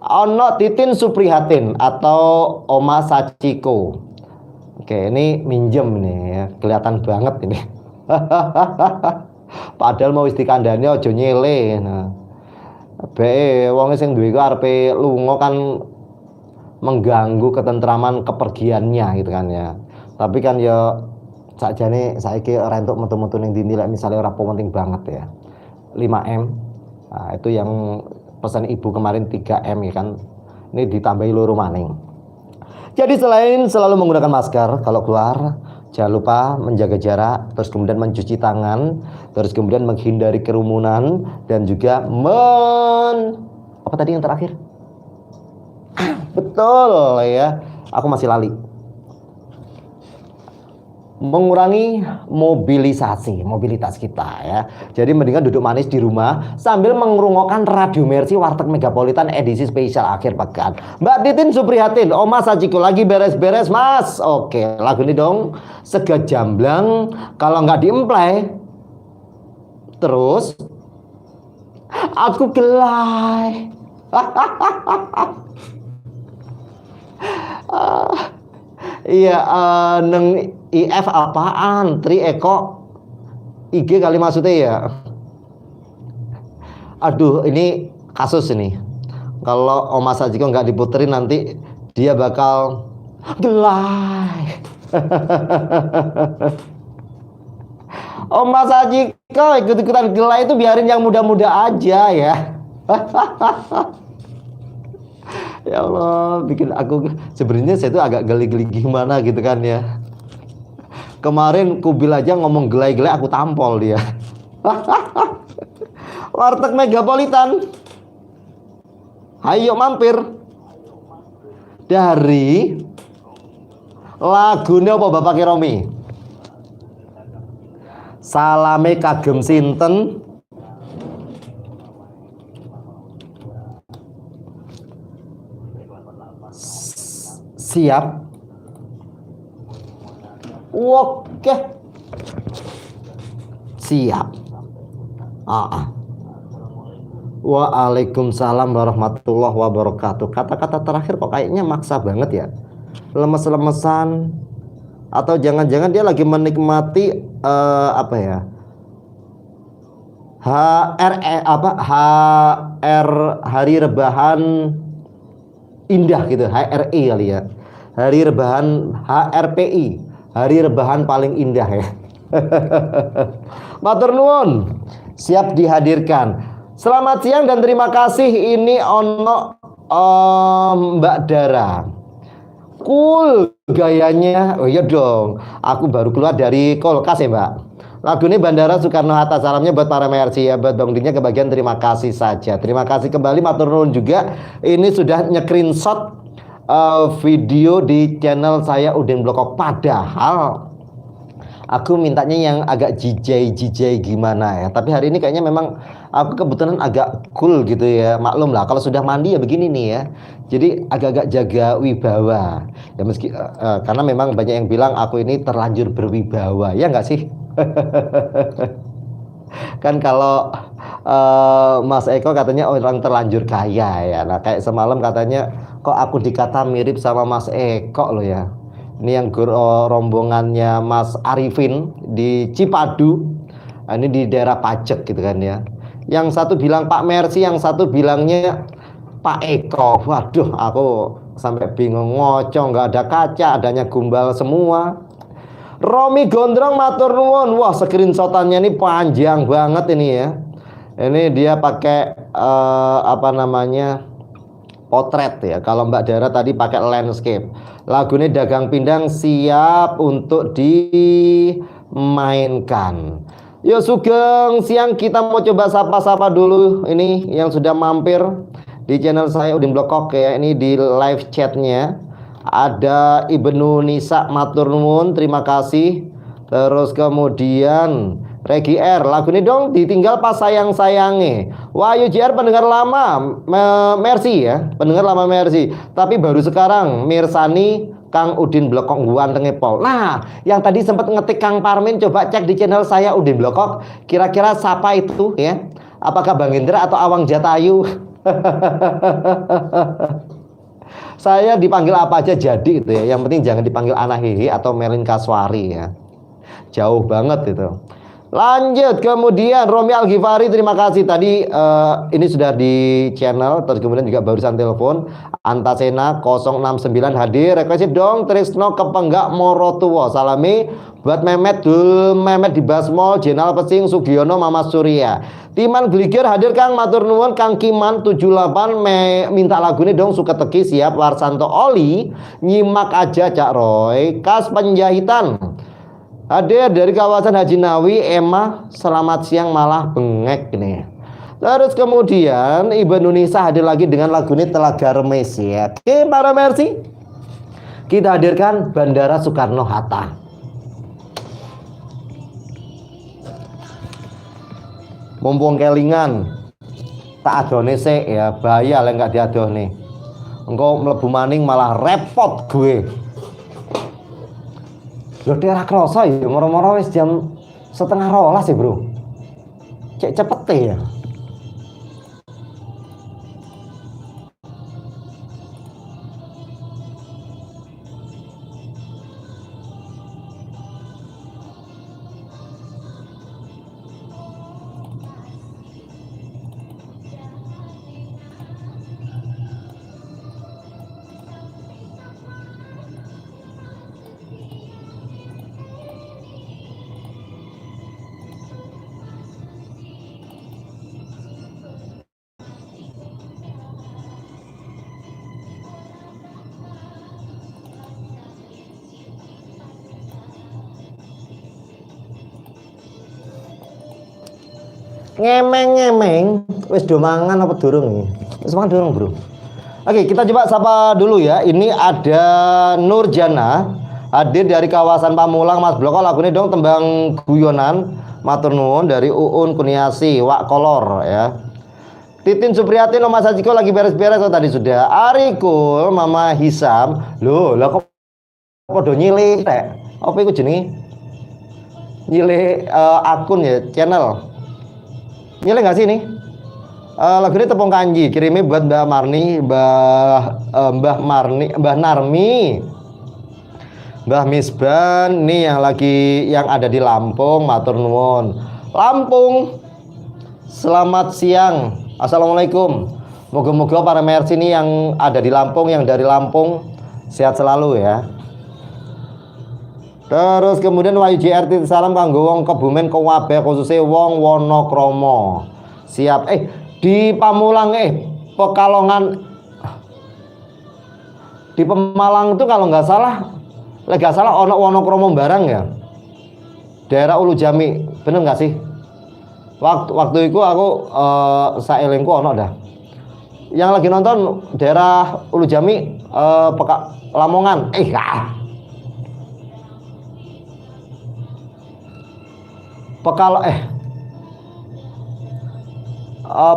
Ono Titin Suprihatin atau Oma Sachiko. Oke, ini minjem nih ya, kelihatan banget ini. Padahal mau wis dikandani aja nyele. Nah. Be wong sing duwe iku arepe lunga kan mengganggu ketentraman kepergiannya gitu kan ya. Tapi kan ya sakjane saiki ora entuk metu-metu ning ndi lek misale ora penting banget ya. 5M. Nah, itu yang pesan ibu kemarin 3M ya kan. Ini ditambahi loro maning. Jadi selain selalu menggunakan masker kalau keluar, jangan lupa menjaga jarak, terus kemudian mencuci tangan, terus kemudian menghindari kerumunan, dan juga apa tadi yang terakhir? Betul ya, aku masih lali. Mengurangi mobilisasi, mobilitas kita ya. Jadi mendingan duduk manis di rumah sambil mengrungokkan Radio Mercy Warteg Megapolitan edisi spesial akhir pekan. Mbak Titin Suprihatin, Oma Sajiko lagi beres-beres mas. Oke, lagu ini dong. Sega jamblang, kalau nggak diemplay, terus aku gelai. Iya, neng IF apaan? Tri Eko IG kali maksudnya ya. Aduh, ini kasus ini. Kalau Oma Sajiko nggak diputerin nanti dia bakal gelai. Oma Sajiko ikut-ikutan gelai itu biarin yang muda-muda aja ya. Ya Allah, bikin aku sebenarnya saya itu agak geli-geli gimana gitu kan ya. Kemarin Kubil aja ngomong gelai-gelai aku tampol dia. Warteg Megapolitan. Ayo mampir. Dari lagunya apa Bapak Kiromi? Salame kagem sinten? Siap. Oke. Siap. Waalaikumsalam warahmatullahi wabarakatuh. Kata-kata terakhir kok kayaknya maksa banget ya. Lemes-lemesan, atau jangan-jangan dia lagi menikmati apa ya? HR hari rebahan indah gitu, HRI kali ya. Hari rebahan HRPI, hari rebahan paling indah ya. Matur nuwun, siap dihadirkan. Selamat siang dan terima kasih. Ini ono Mbak Dara. Cool gayanya. Oh iya dong, aku baru keluar dari kulkas ya Mbak. Lagu ini Bandara Soekarno-Hatta, salamnya buat para Mercy ya, buat Bang Dinnya kebagian terima kasih saja. Terima kasih kembali, matur nuwun juga. Ini sudah nge-screenshot video di channel saya Udin Blekok. Padahal aku mintanya yang agak jijai-jijai gimana ya. Tapi hari ini kayaknya memang aku kebetulan agak cool gitu ya. Maklum lah kalau sudah mandi ya begini nih ya. Jadi agak-agak jaga wibawa. Ya meski karena memang banyak yang bilang aku ini terlanjur berwibawa. Ya nggak sih? Kan kalau Mas Eko katanya orang terlanjur kaya ya. Nah kayak semalam katanya kok aku dikata mirip sama Mas Eko loh ya. Ini yang rombongannya Mas Arifin di Cipadu. Nah, ini di daerah Pajek gitu kan ya. Yang satu bilang Pak Mercy, yang satu bilangnya Pak Eko. Waduh, aku sampai bingung, ngocong nggak ada kaca, adanya gumbal semua. Romi Gondrong matur nuwun. Wah, screenshotannya ini panjang banget ini ya. Ini dia pakai apa namanya? Potret ya. Kalau Mbak Dara tadi pakai landscape. Lagu ini Dagang Pindang siap untuk dimainkan. Yo Sugeng, siang kita mau coba sapa-sapa dulu ini yang sudah mampir di channel saya Udin Blekok ya. Ini di live chatnya. Ada Ibnu Nisa matur nuwun, terima kasih. Terus kemudian Regi R, lagu ini dong ditinggal pas sayang-sayange. Wahyu JR pendengar lama Mercy ya, pendengar lama Mercy. Tapi baru sekarang mirsani Kang Udin Blekok gantenge pol. Nah, yang tadi sempat ngetik Kang Parmin, coba cek di channel saya Udin Blekok, kira-kira siapa itu ya? Apakah Bang Indra atau Awang Jatayu? Saya dipanggil apa aja jadi itu ya. Yang penting jangan dipanggil Anahihi atau Melin Kaswari ya. Jauh banget itu. Lanjut kemudian Romi Al-Ghifari, terima kasih tadi ini sudah di channel, terus kemudian juga barusan telepon Antasena 069 hadir, request dong Trisno Kepenggak Morotuwo, salami buat Mehmet Dul Mehmet di Basmol, Jenal Pesing Sugiono Mama Surya, Timan Gligir hadir Kang, matur nuwun Kang Kiman 78 minta lagu ini dong suka teki siap, Warsanto Oli nyimak aja Cak Roy, Kas Penjahitan hadir dari kawasan Haji Nawi, Emma selamat siang malah bengek nih. Terus kemudian Ibu Nunisa hadir lagi dengan lagu ini Telaga Remis ya. Oke para Mercy, kita hadirkan Bandara Soekarno-Hatta. Mumpung kelingan tak adohne sik ya, bahaya lek nggak diadohne. Engko mlebu maning malah repot gue. Lho ora krasa ya, moro-moro wis jam 11.30 ya, Bro. Cek cepet ya. Ngemeng-ngemeng, wis do mangan apa durung iki? Wis mangan durung, Bro? Oke, kita coba sapa dulu ya. Ini ada Nurjana, hadir dari kawasan Pamulang. Mas Bloko lagune dong tembang guyonan. Matur nuwun dari Uun Kuniasi, Wak Kolor ya. Titin Supriyatin, Mas Hajiko lagi beres-beres, oh tadi sudah. Arikul, Mama Hisam. Loh, lah kok padha nyilih rek? Apa iku jenenge? Nyilih akun ya, channel. Nyilih nggak sih ini? Lagu ini tepung kanji, kirimnya buat Mbak Marni, Mbah Marni, Mbah Narmi, Mbah Misban nih yang lagi yang ada di Lampung, matur nuwun. Lampung. Selamat siang. Assalamualaikum. Moga-moga para Mercy ini yang ada di Lampung, yang dari Lampung sehat selalu ya. Terus kemudian Wahyu JRT, salam kanggo wong Kebumen kabeh khususnya wong Wonokromo. Siap. Di Pamulang Pekalongan, di Pemalang itu kalau nggak salah, lek nggak salah ono Wonokromo barang ya. Daerah Ulu Jami, bener nggak sih? Waktu itu aku saelingku ono dah. Yang lagi nonton daerah Ulu Jami, Lamongan. Pekal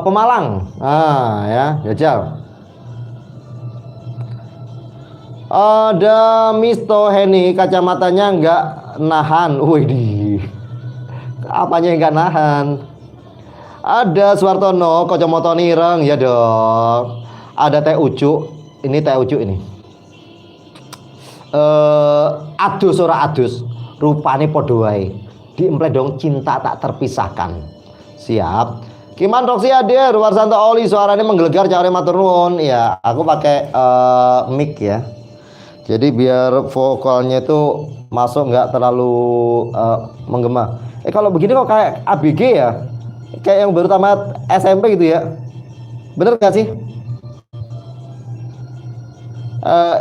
Pemalang. Ah ya, jajal. Ada Misto Heni, kacamatanya nggak nahan. Wih, apanya yang nggak nahan? Ada Suwartono, kacamata nireng ya dong. Ada Teh Ucu, ini Teh Ucu ini. Adus ora adus, rupane padha wae. Diemple dong cinta tak terpisahkan. Siap. Kiman Roxy hadir, Warsanto Oli suaranya menggelegar, cari matur nuwun. Ya, aku pakai mic ya. Jadi biar vokalnya itu masuk nggak terlalu menggema. Kalau begini kok kayak ABG ya? Kayak yang baru tamat SMP gitu ya. Bener gak sih?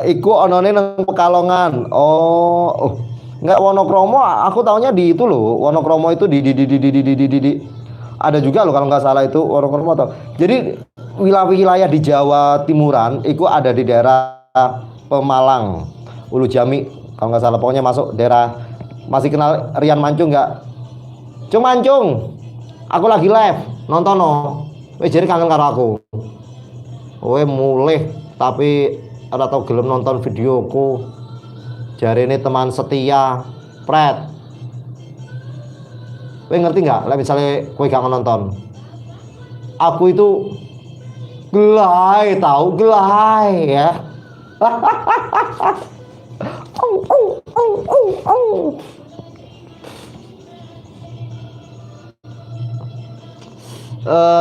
Iku onone nang Pekalongan. Oh. Nggak, Wonokromo aku taunya di itu loh. Wonokromo itu di ada juga loh kalau nggak salah itu Wonokromo atau. Jadi wilayah-wilayah di Jawa Timuran itu ada di daerah Pemalang, Ulu Jami kalau nggak salah, pokoknya masuk daerah. Masih kenal Rian Mancung nggak? Cung Mancung, aku lagi live, nonton no. Wes jadi kangen karo aku. Kowe mulih tapi ora tau gelem nonton videoku. Jarene teman setia, pret. Kowe ngerti nggak? Lah misalnya kowe gak nonton, aku itu gelai tahu gelai ya.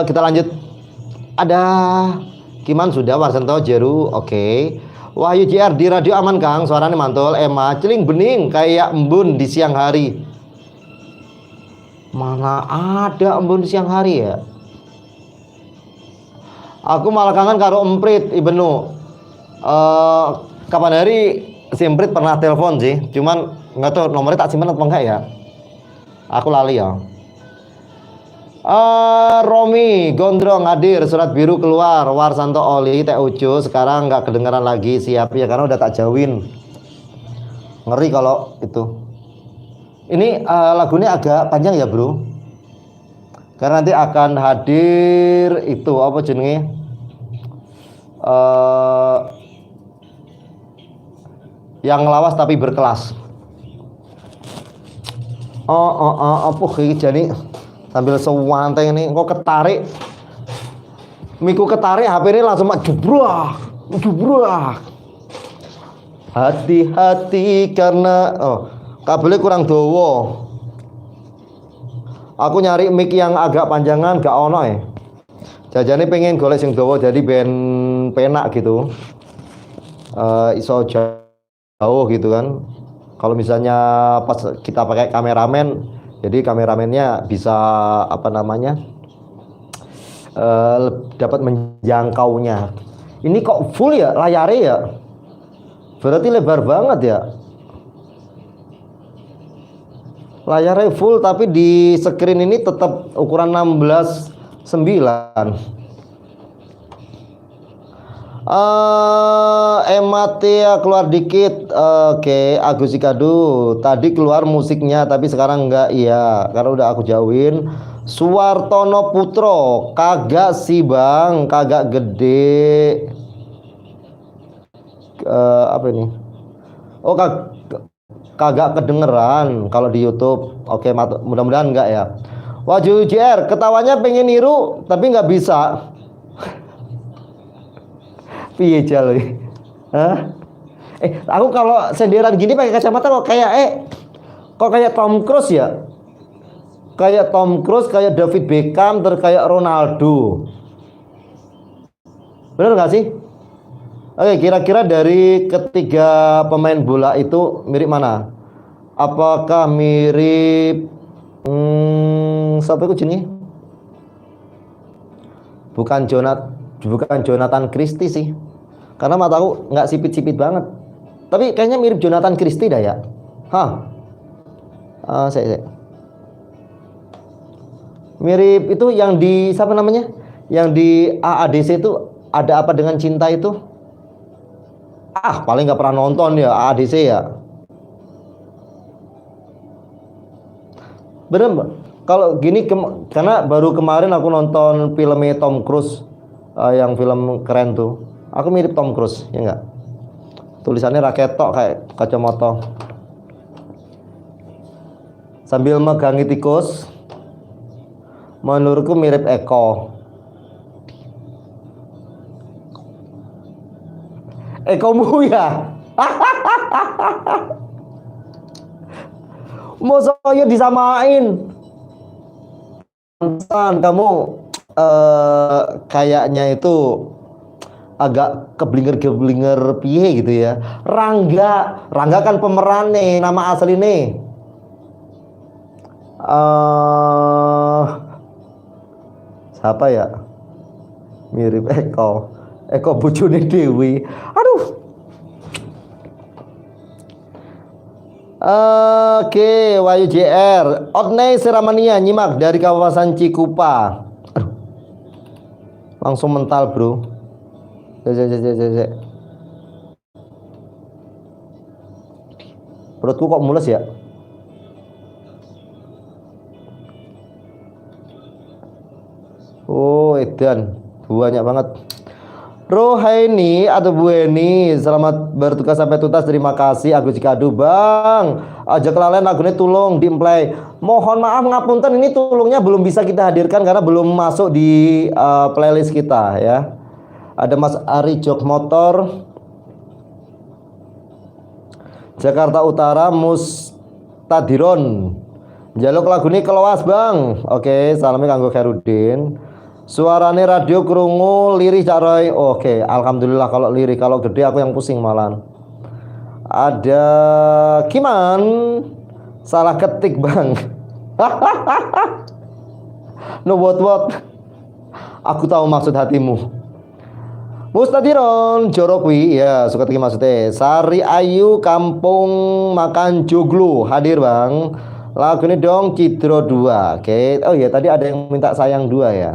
Kita lanjut. Ada Kiman sudah, Warsanto Jeru, oke. Wahyu JR di radio aman Kang, suaranya mantul. Emma celing bening kayak embun di siang hari. Mana ada embun di siang hari ya? Aku malah kangen karo Emprit Ibnu. Kapan hari si Emprit pernah telepon sih, cuman nggak tahu nomornya tak simpen atau enggak ya. Aku lali ya. Romi Gondrong hadir, surat biru keluar. Warsanto Oli Teh Ucu sekarang nggak kedengeran lagi, siap ya karena udah tak jauhin. Ngeri kalau itu. Ini lagunya agak panjang ya bro. Karena nanti akan hadir itu apa jenenge? Yang lawas tapi berkelas. Oh, apa iki jane sambil sewanteng ini kok ketarik. Miku ketarik HP ini langsung mak jebrak, jebrak. Hati-hati karena oh, kabelnya kurang dawa. Aku nyari mic yang agak panjangan gak ono ya. Jajane pengen golek sing dawa jadi ben penak gitu. Iso jauh gitu kan. Kalau misalnya pas kita pakai kameramen, jadi kameramennya bisa apa namanya? Dapat menjangkaunya. Ini kok full ya layarnya ya? Berarti lebar banget ya. Layarnya full tapi di screen ini tetap ukuran 16:9. Ematea keluar dikit. Oke, Agus Ikadu tadi keluar musiknya tapi sekarang enggak, iya, karena udah aku jauhin. Suwartono Putro, kagak sih bang, kagak gede. Apa ini? Oh, kagak kedengeran kalau di YouTube. Oke, mudah-mudahan enggak ya. Waju JR, ketawanya pengen niru tapi nggak bisa. Piye jal iki? Hah? Aku kalau senderan gini pakai kacamata kok kayak Tom Cruise ya? Kayak Tom Cruise, kayak David Beckham, terus kayak Ronaldo. Bener nggak sih? Oke, kira-kira dari ketiga pemain bola itu mirip mana? Apakah mirip, siapa itu jenis? Bukan Jonathan Christie sih. Karena mataku nggak sipit-sipit banget. Tapi kayaknya mirip Jonathan Christie dah ya. Hah? Saya. Mirip itu yang di siapa namanya? Yang di AADC itu ada apa dengan cinta itu? Ah, paling nggak pernah nonton ya AADC ya. Bener, Mbak. Kalau gini karena baru kemarin aku nonton filmnya Tom Cruise, yang film keren tuh. Aku mirip Tom Cruise, ya nggak? Tulisannya raketok kayak kacamata. Sambil megangi tikus. Menurutku mirip Eko. Eko Muya. Masa ya disamain? Pantesan kamu kayaknya itu agak keblinger-keblinger piye gitu ya. Rangga, Rangga kan pemeran nih, nama asli nih. Siapa ya? Mirip Eko. Eko bojone Dewi. Aduh. Oke, Wahyu JR. Otnei Seramania nyimak dari kawasan Cikupa. Aduh. Langsung mental, bro. Cek. Perutku kok mules ya? Oh, edan. Banyak banget. Rohaini atau Bu Heni, selamat bertugas sampai tuntas. Terima kasih Agus Cikadu, Bang. Aja kelalen lagunya Tulung di-play. Mohon maaf ngapunten, ini Tulungnya belum bisa kita hadirkan karena belum masuk di playlist kita ya. Ada Mas Ari Jok Motor, Jakarta Utara, Mustadiron. Jaluk lagu ini keloas, Bang. Oke, salamnya kanggo Khairudin. Suarane radio krungu lirih Cak Roy. Oke, alhamdulillah kalau lirih, kalau gede aku yang pusing malan. Ada Kiman, salah ketik, Bang. No what what. Aku tahu maksud hatimu. Mustadiron Joro kuwi ya, suka teki maksudnya. Sari Ayu Kampung Makan Joglo hadir, Bang. Lagu ini dong Cidro 2. Oke. Oh iya, tadi ada yang minta Sayang 2 ya.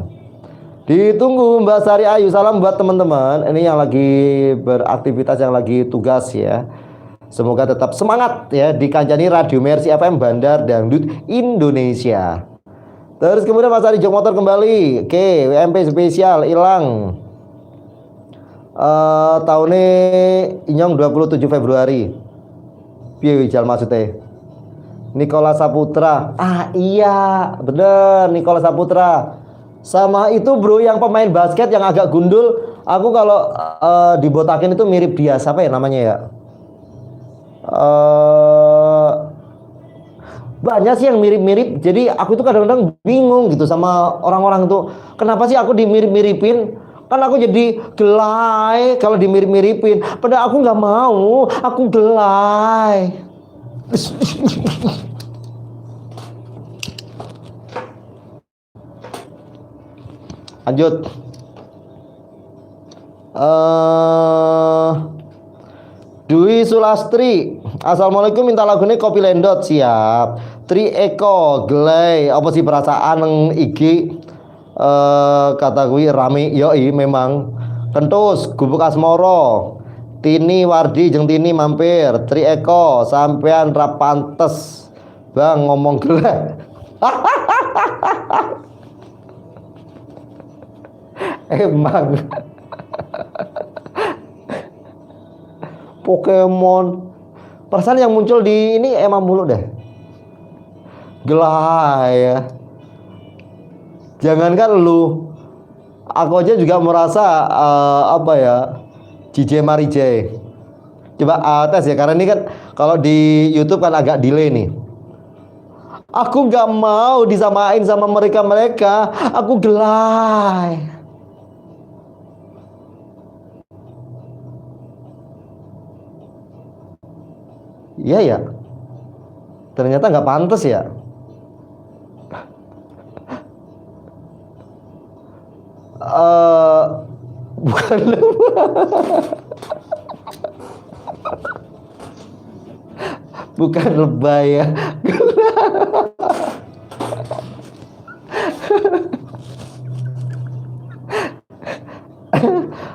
Ditunggu Mbak Sari Ayu. Salam buat teman-teman. Ini yang lagi beraktivitas, yang lagi tugas ya. Semoga tetap semangat ya di kancani Radio Mercy FM Bandar Dangdut Indonesia. Terus kemudian Mas Ari Jok Motor kembali. Oke, WMP spesial hilang. Tahunnya inyong 27 Februari. Piye wijal maksudnya? Nikola Saputra. Ah iya, bener Nikola Saputra. Sama itu bro yang pemain basket yang agak gundul. Aku kalau dibotakin itu mirip dia. Siapa ya namanya ya? Uh, Banyak sih yang mirip-mirip. Jadi aku itu kadang-kadang bingung gitu sama orang-orang tuh. Kenapa sih aku dimirip-miripin? Kan aku jadi gelai kalau dimirip-miripin. Padahal aku nggak mau, aku gelai. Lanjut. Uh, Dwi Sulastri, assalamualaikum, minta lagunya Kopi Lendot, siap. Tri Eko, Gelai, apa sih perasaan nang IG? Kata gue rame, yoi memang. Kentus, Gubuk Asmoro, Tini Wardi jeung Tini mampir. Tri Eko, sampean ra pantes. Bang ngomong gelai. Emang. Pokemon. Perasaan yang muncul di ini emang mulu deh. Gelai ya. Jangankan lu, aku aja juga merasa apa ya, JJ Marije. Coba tes ya, karena ini kan kalau di YouTube kan agak delay nih. Aku nggak mau disamain sama mereka-mereka. Aku gelai. Iya ya. Ternyata nggak pantas ya. Bukan bukan lebay ya.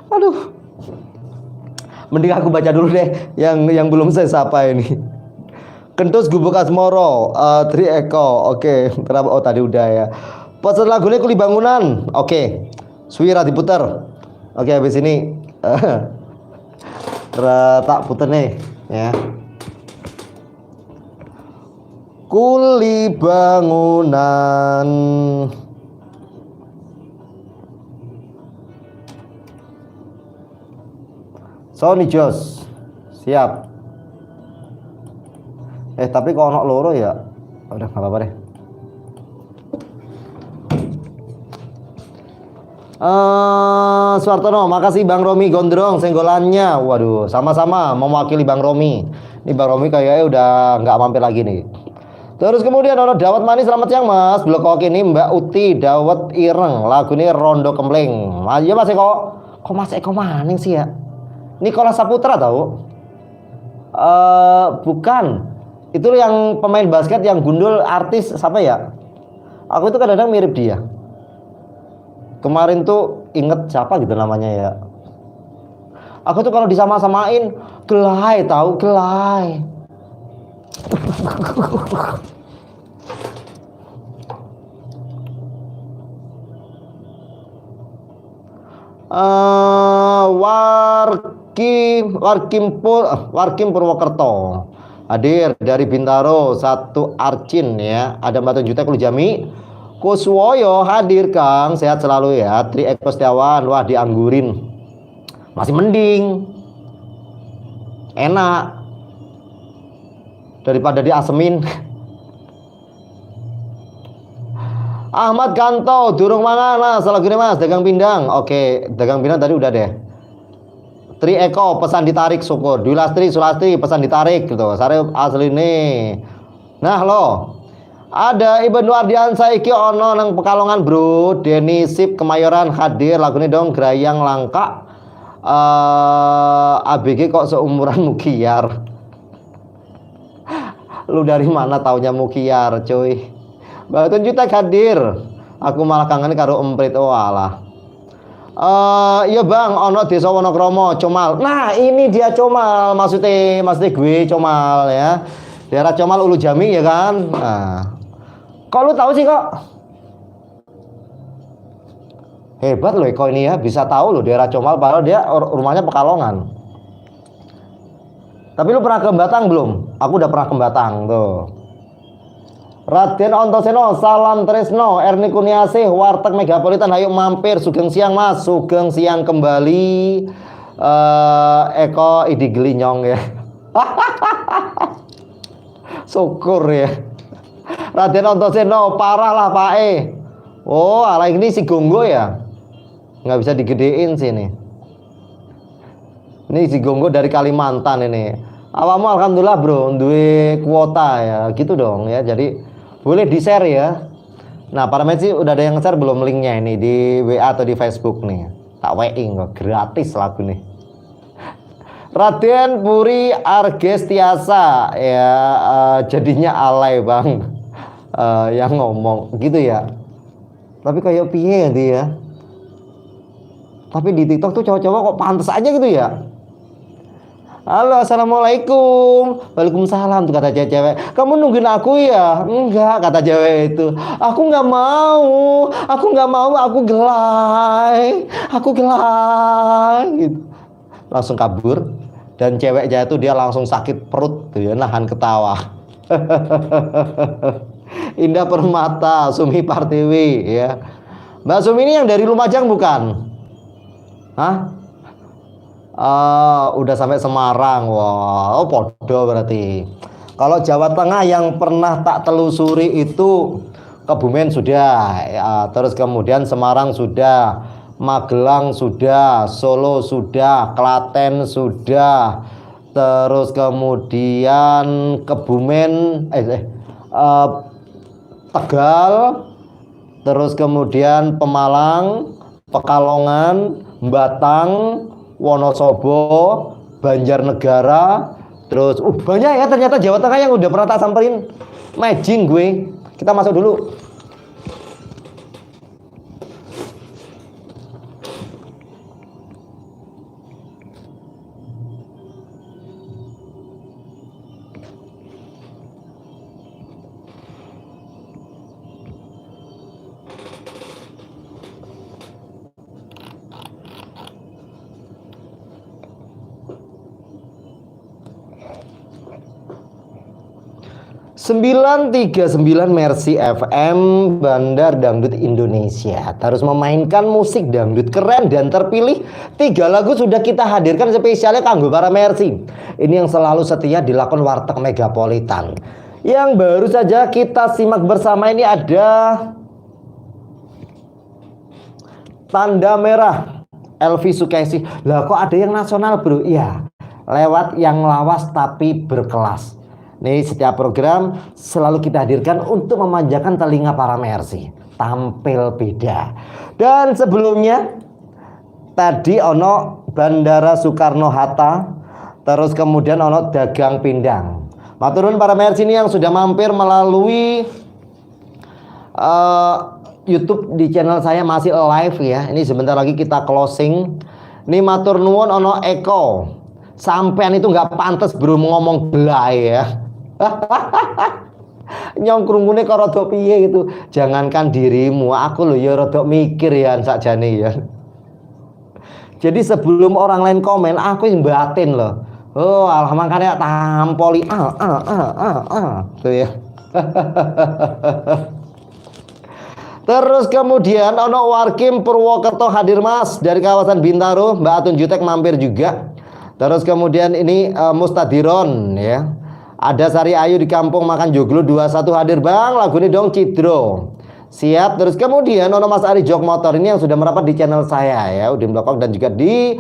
Aduh. Mending aku baca dulu deh yang belum saya sapa ini. Kentus Gubuk Asmoro, Tri Eko, oke. Okay. Oh tadi udah ya. Pesan lagunya Kuli Bangunan, oke. Okay. Suwira diputar. Oke, okay, habis ini tak puter nih ya. Kuli Bangunan. Sony Jos. Siap. Tapi kalau ono loro ya udah nggak apa-apa deh. Suartono, makasih Bang Romi Gondrong senggolannya. Waduh, sama-sama mewakili Bang Romi. Ini Bang Romi kayaknya udah nggak mampir lagi nih. Terus kemudian ono Dawet Manis, selamat siang Mas. Blekok ini Mbak Uti Dawet Ireng, lagu ini Rondo Kemling. Ayo Mas Eko. Kok Mas Eko maning sih ya? Nikola Saputra tahu? Bukan. Itu yang pemain basket yang gundul artis siapa ya? Aku itu kadang-kadang mirip dia. Kemarin tuh inget siapa gitu namanya ya. Aku tuh kalau disama-samain gelai tahu, gelai. Warkim Purwokerto. Hadir dari Bintaro satu Arcin ya. Ada 4 juta Kulu Jami. Kuswoyo hadir Kang, sehat selalu ya. Tri Eko Setiawan, wah dianggurin. Masih mending. Enak. Daripada diasemin. Ahmad Kanto, durung mangan Mas, salah gini Mas, dagang pindang. Oke, dagang pindang tadi udah deh. Tri Eko pesan ditarik syukur. Dwi Lastri, Sulastri pesan ditarik gitu. Sare asli nih. Nah lo. Ada Ibnu Ardiansa iki ono nang Pekalongan bro. Denny Sip Kemayoran hadir lagune dong Grayang Langka. ABG kok seumuran Mukiar. Lu dari mana taunya Mukiar cuy? Batun Jutek hadir. Aku malah kangen karo emprit. Oh alah. Iya Bang, ono desa Wonokromo, Comal. Nah, ini dia Comal, maksudnya gue Comal ya. Daerah Comal Ulu Jami ya kan. Nah. Kok lu tahu sih kok? Hebat loh Eko ini ya, bisa tahu loh daerah Comal padahal dia rumahnya Pekalongan. Tapi lu pernah ke Batang belum? Aku udah pernah ke Batang tuh. Raden Ontoseno, salam Tresno, Erni Kurniasih, Warteg Megapolitan, ayo mampir, sugeng siang Mas, sugeng siang kembali. Eko Idi Gelinyong ya. Syukur ya. Raden Ontoseno, parah lah Pak E. Oh, ala ini si Gonggo ya. Nggak bisa digedein sini. Ini si Gonggo dari Kalimantan ini. Awamu alhamdulillah bro, duwe kuota ya, gitu dong ya. Jadi boleh di-share ya. Nah, para Mercy udah ada yang share belum linknya ini di WA atau di Facebook nih? Tak WA kok, gratis lagu nih. Raden Puri Argestiasa ya, jadinya alay bang, yang ngomong gitu ya. Tapi kayak piye ya dia. Tapi di TikTok tuh cowok-cowok kok pantas aja gitu ya. Halo, assalamualaikum. Waalaikumsalam tuh kata cewek. Kamu nungguin aku ya? Enggak, kata cewek itu. Aku nggak mau. Aku nggak mau. Aku gelai. Aku gelai. Gitu. Langsung kabur. Dan ceweknya itu dia langsung sakit perut tuh ya, nahan ketawa. Indah Permata, Sumi Partiwi ya. Mbak Sumi ini yang dari Lumajang bukan? Hah? Udah sampai Semarang. Wah, oh podo berarti. Kalau Jawa Tengah yang pernah tak telusuri itu Kebumen sudah, ya, terus kemudian Semarang sudah, Magelang sudah, Solo sudah, Klaten sudah, terus kemudian Kebumen, Tegal, terus kemudian Pemalang, Pekalongan, Batang, Wonosobo, Banjarnegara, terus banyak ya ternyata Jawa Tengah yang udah pernah tak samperin. Mejing gue. Kita masuk dulu. 939 Mercy FM Bandar Dangdut Indonesia terus memainkan musik dangdut keren dan terpilih. 3 lagu sudah kita hadirkan spesialnya kanggo para Mercy. Ini yang selalu setia di lakon Warteg Megapolitan. Yang baru saja kita simak bersama ini ada Tanda Merah Elvi Sukaesih. Lah kok ada yang nasional bro? Iya, lewat yang lawas tapi berkelas. Nih setiap program selalu kita hadirkan untuk memanjakan telinga para Mercy. Tampil beda. Dan sebelumnya tadi ono Bandara Soekarno-Hatta, terus kemudian ono Dagang Pindang. Maturun para Mercy ini yang sudah mampir melalui YouTube di channel saya masih live ya. Ini sebentar lagi kita closing. Ini matur nuwun ono Eko. Sampean itu nggak pantas bro ngomong belai ya. Nyong krungune kok rada piye gitu. Jangankan dirimu, aku lho ya rada mikir ya sakjane ya. Jadi sebelum orang lain komen, aku yang batin loh. Oh, alah makanya tampoli ah ah ah ah ah tuh ya. Terus kemudian ono Warkim Purwokerto hadir Mas dari kawasan Bintaro, Mbak Atun Jutek mampir juga. Terus kemudian ini Mustadiron ya. Ada Sari Ayu di Kampung Makan Joglo 21 hadir Bang, lagu ini dong Cidro. Siap. Terus kemudian ono Mas Ari Jok Motor ini yang sudah merapat di channel saya ya, Udin Blekok, dan juga di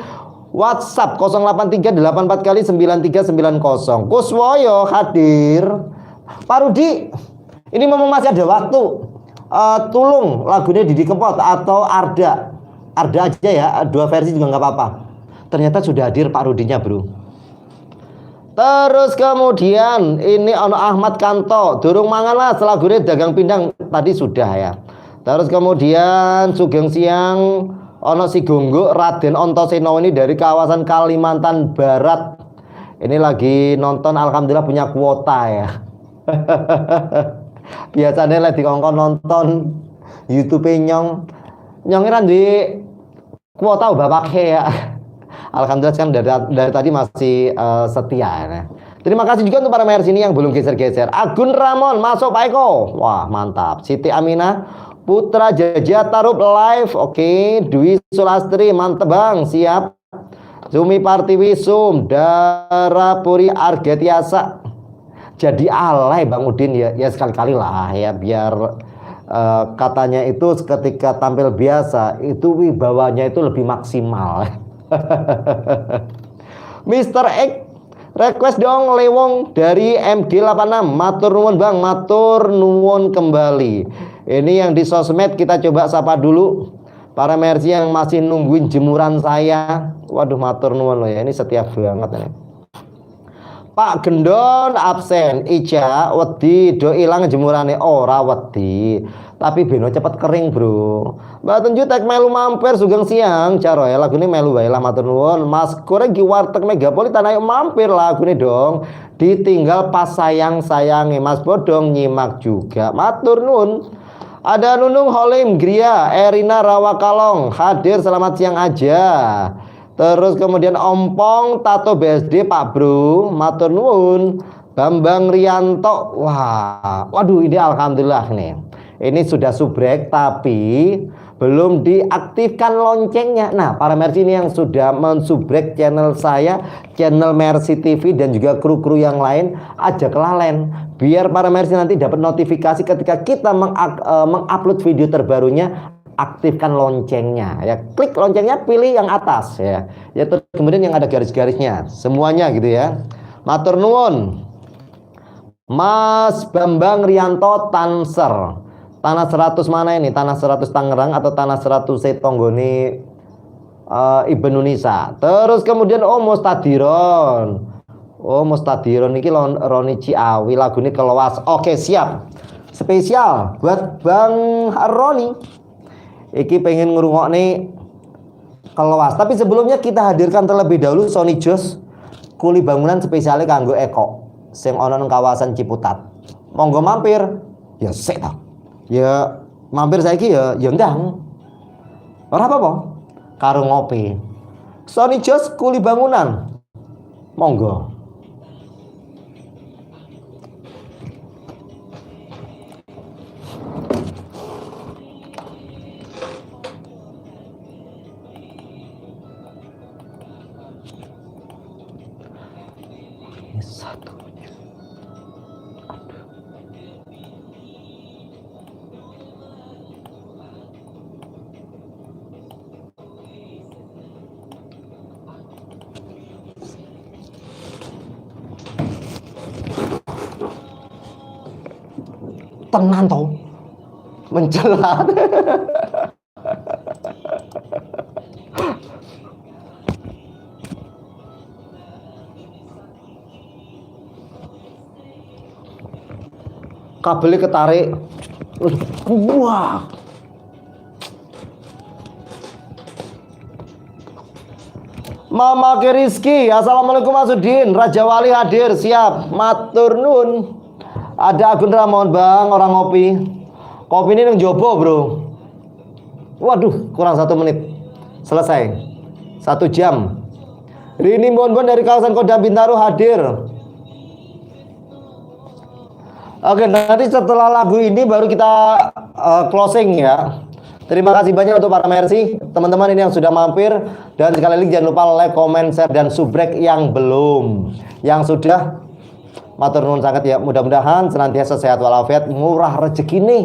WhatsApp 08384 kali 9390. Kuswoyo hadir. Pak Rudi, ini memang masih ada waktu. Tolong lagunya Didi Kempot atau Arda. Arda aja ya, 2 versi juga nggak apa-apa. Ternyata sudah hadir Pak Rudinya bro. Terus kemudian ini ono Ahmad Kanto, durung mangan lah selagune Dagang Pindang tadi sudah ya. Terus kemudian Sugeng Siang ono si Gonggo Raden Ontoseno ini dari kawasan Kalimantan Barat. Ini lagi nonton, alhamdulillah punya kuota ya. Biasanya lagi dikongkon nonton YouTube nyong Nyong ra duwe kuota bapak ya. Alhamdulillah kan dari tadi masih setia ya. Terima kasih juga untuk para Mercy ini yang belum geser-geser. Agun Ramon masuk Pak Eko. Wah, mantap. Siti Aminah, Putra Jaja Tarub live. Oke, Dwi Sulastri mantep Bang, siap. Zumi Partiwi Sum, Darapuri Argetiasa. Jadi alay Bang Udin ya, ya sekali-kali lah ya biar katanya itu ketika tampil biasa itu wibawanya itu lebih maksimal. Mr. X request dong Lewong dari MG86. Matur nuwun Bang, matur nuwun kembali. Ini yang di sosmed kita coba sapa dulu. Para Mercy yang masih nungguin jemuran saya. Waduh, matur nuwun loh ya. Ini setia banget ini. Pak Gendon absen, Ica wedi do ilang jemurane, ora wedi. Tapi beno cepet kering, Bro. Mbak Tunju tek melu mampir sugeng siang, caro ya lagune melu wae lah matur nuwun. Mas Koreng ki warteg Megapolitan ayo mampir lagune dong. Ditinggal pas sayang-sayange Mas Bodong nyimak juga. Matur nuwun. Ada Nunung Holim Gria, Erina Rawakalong hadir selamat siang aja. Terus kemudian Ompong Tato BSD Pak Bro, matur nuwun. Bambang Rianto, wah, waduh ini alhamdulillah nih. Ini sudah subrek tapi belum diaktifkan loncengnya. Nah, para Mercy ini yang sudah mensubrek channel saya, channel Mercy TV dan juga kru-kru yang lain, aja kelalen. Biar para Mercy nanti dapat notifikasi ketika kita mengupload video terbarunya, aktifkan loncengnya ya, klik loncengnya, pilih yang atas ya, ya terus kemudian yang ada garis-garisnya semuanya gitu ya. Matur nuwun Mas Bambang Rianto Tanser. Tanah 100 mana ini? Tanah 100 Tangerang atau tanah 100 Tonggone Ibnu Nisa. Terus kemudian oh Mustadiron. Oh Mustadiron iki Roni Ciawi lagune Keloas. Oke, siap. Spesial buat Bang Roni. Iki pengen ngrungokne Keloas. Tapi sebelumnya kita hadirkan terlebih dahulu Sony Jos kuli bangunan spesialnya kanggo Eko sing ana nang kawasan Ciputat. Monggo mampir. Ya sik ta. Ya mampir saiki ya ya ndang. Ora apa-apa. Karo ngopi. Sony Jos kuli bangunan. Monggo. Ini satu. Aduh. Tenan to. Mencelat. Kabelnya ketarik. Wah. Mama Rizky, assalamualaikum Mas Udin, Raja Wali hadir, siap, matur nuwun. Ada Agun Ramon Bang, orang ngopi. Kopi ini nang jobo bro. Waduh, kurang 1 menit. Selesai. 1 jam. Rini Bonbon dari kawasan Kodam Bintaro hadir. Oke, nanti setelah lagu ini baru kita closing ya. Terima kasih banyak untuk para Mercy, teman-teman ini yang sudah mampir. Dan sekali lagi jangan lupa like, comment, share, dan subrek yang belum. Yang sudah, matur nuwun sangat ya. Mudah-mudahan senantiasa sehat walafiat, murah rezeki nih,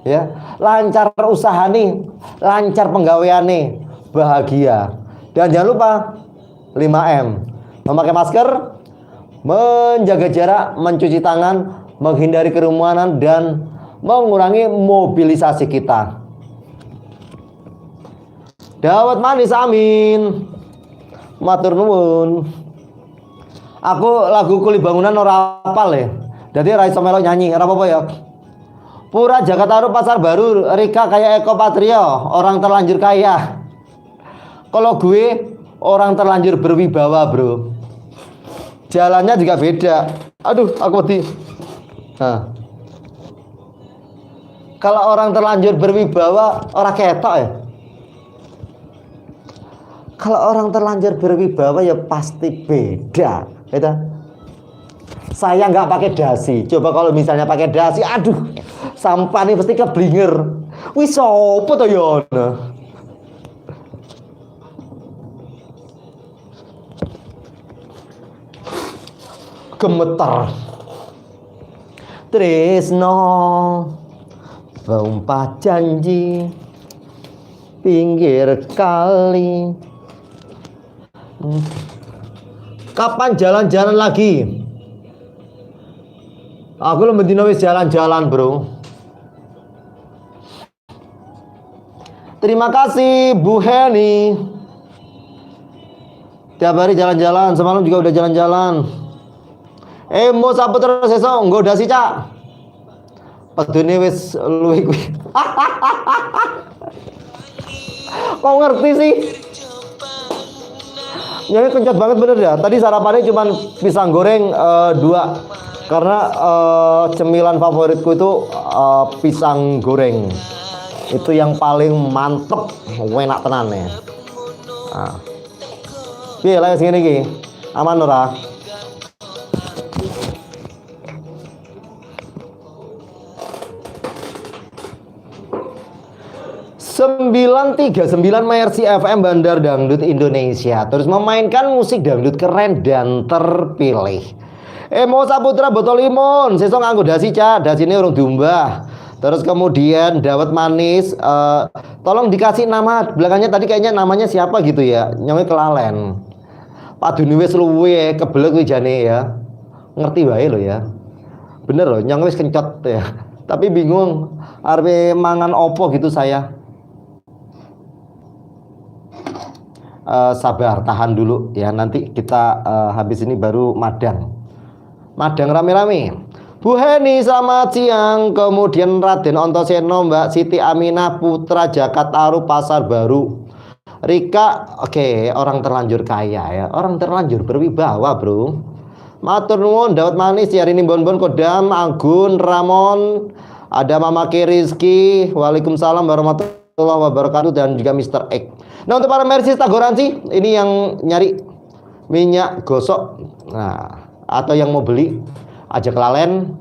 ya, lancar usaha nih, lancar penggawean nih, bahagia. Dan jangan lupa 5M, memakai masker, menjaga jarak, mencuci tangan, menghindari kerumunan, dan mengurangi mobilisasi kita. Dawet manis, amin. Matur nuwun. Aku lagu kuli bangunan ora apal ya. Jadi ra iso melok nyanyi, ora apa-apa ya. Pura Jakarta Pasar Baru, Rika kayak Eko Patrio, orang terlanjur kaya. Kalau gue orang terlanjur berwibawa, bro. Jalannya juga beda. Aduh, aku mati. Nah. Kalau orang terlanjur berwibawa, ora ketok ya. Kalau orang terlanjur berwibawa ya pasti beda, gitu. Saya nggak pakai dasi. Coba kalau misalnya pakai dasi, aduh, sampah nih pasti keblinger. Wih, sopo to yo? Gemeter. Tresno sumpah janji pinggir kali. Kapan jalan-jalan lagi? Aku lho bendino wis jalan-jalan, Bro. Terima kasih Bu Heni. Tiap hari jalan-jalan, semalam juga udah jalan-jalan. Mau Saputra sesuk nggo dasi, Cak. Pedune wis luwe kuwi. Kok ngerti sih? Nyari kencot banget bener ya. Tadi sarapannya cuma pisang goreng dua. Karena cemilan favoritku itu pisang goreng. Itu yang paling mantep, enak tenan ya. Nah. Piye lah sing ngene iki? Aman ora? 939 Mercy FM Bandar Dangdut Indonesia terus memainkan musik dangdut keren dan terpilih. Emo Saputra botol limun, sesuk nganggo dasi, Cak, dasine urung diumbah. Terus kemudian dawet manis, tolong dikasih nama belakangnya tadi kayaknya namanya siapa gitu ya. Nyonge kelalen. Padune wis luwe kebelet kuwi jane ya. Ngerti wae lo ya. Bener loh, nyong wis kencot ya. Tapi bingung arepe mangan opo gitu saya. Sabar, tahan dulu ya. Nanti kita habis ini baru madang. Madang rame-rame. Bu Heni selamat siang. Kemudian Raden Ontoseno, Mbak Siti Aminah Putra Jakataru Pasar Baru. Rika, oke, orang terlanjur kaya ya, orang terlanjur berwibawa, Bro. Matur nuwun dawet manis hari ini Bonbon Kodam Agun Ramon, ada Mama K Rizky, waalaikumsalam warahmatullahi wabarakatuh dan juga Mr. X. Nah, untuk para Mercy Tagoransi ini yang nyari minyak gosok, nah, atau yang mau beli aja kelalen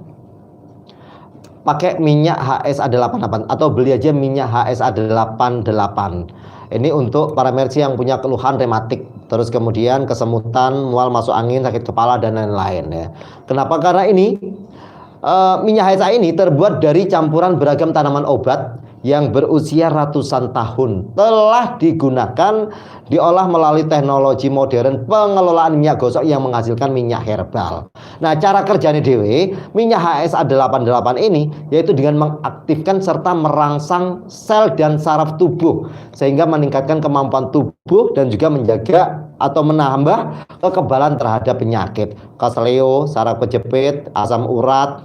pakai minyak HSA 88 atau beli aja minyak HSA 88. Ini untuk para Mercy yang punya keluhan rematik, terus kemudian kesemutan, mual, masuk angin, sakit kepala dan lain-lain ya. Kenapa? Karena ini minyak HSA ini terbuat dari campuran beragam tanaman obat yang berusia ratusan tahun, telah digunakan diolah melalui teknologi modern pengelolaan minyak gosok yang menghasilkan minyak herbal. Nah, cara kerjanya dewe minyak HSA 88 ini yaitu dengan mengaktifkan serta merangsang sel dan saraf tubuh sehingga meningkatkan kemampuan tubuh dan juga menjaga atau menambah kekebalan terhadap penyakit keseleo, saraf kejepit, asam urat,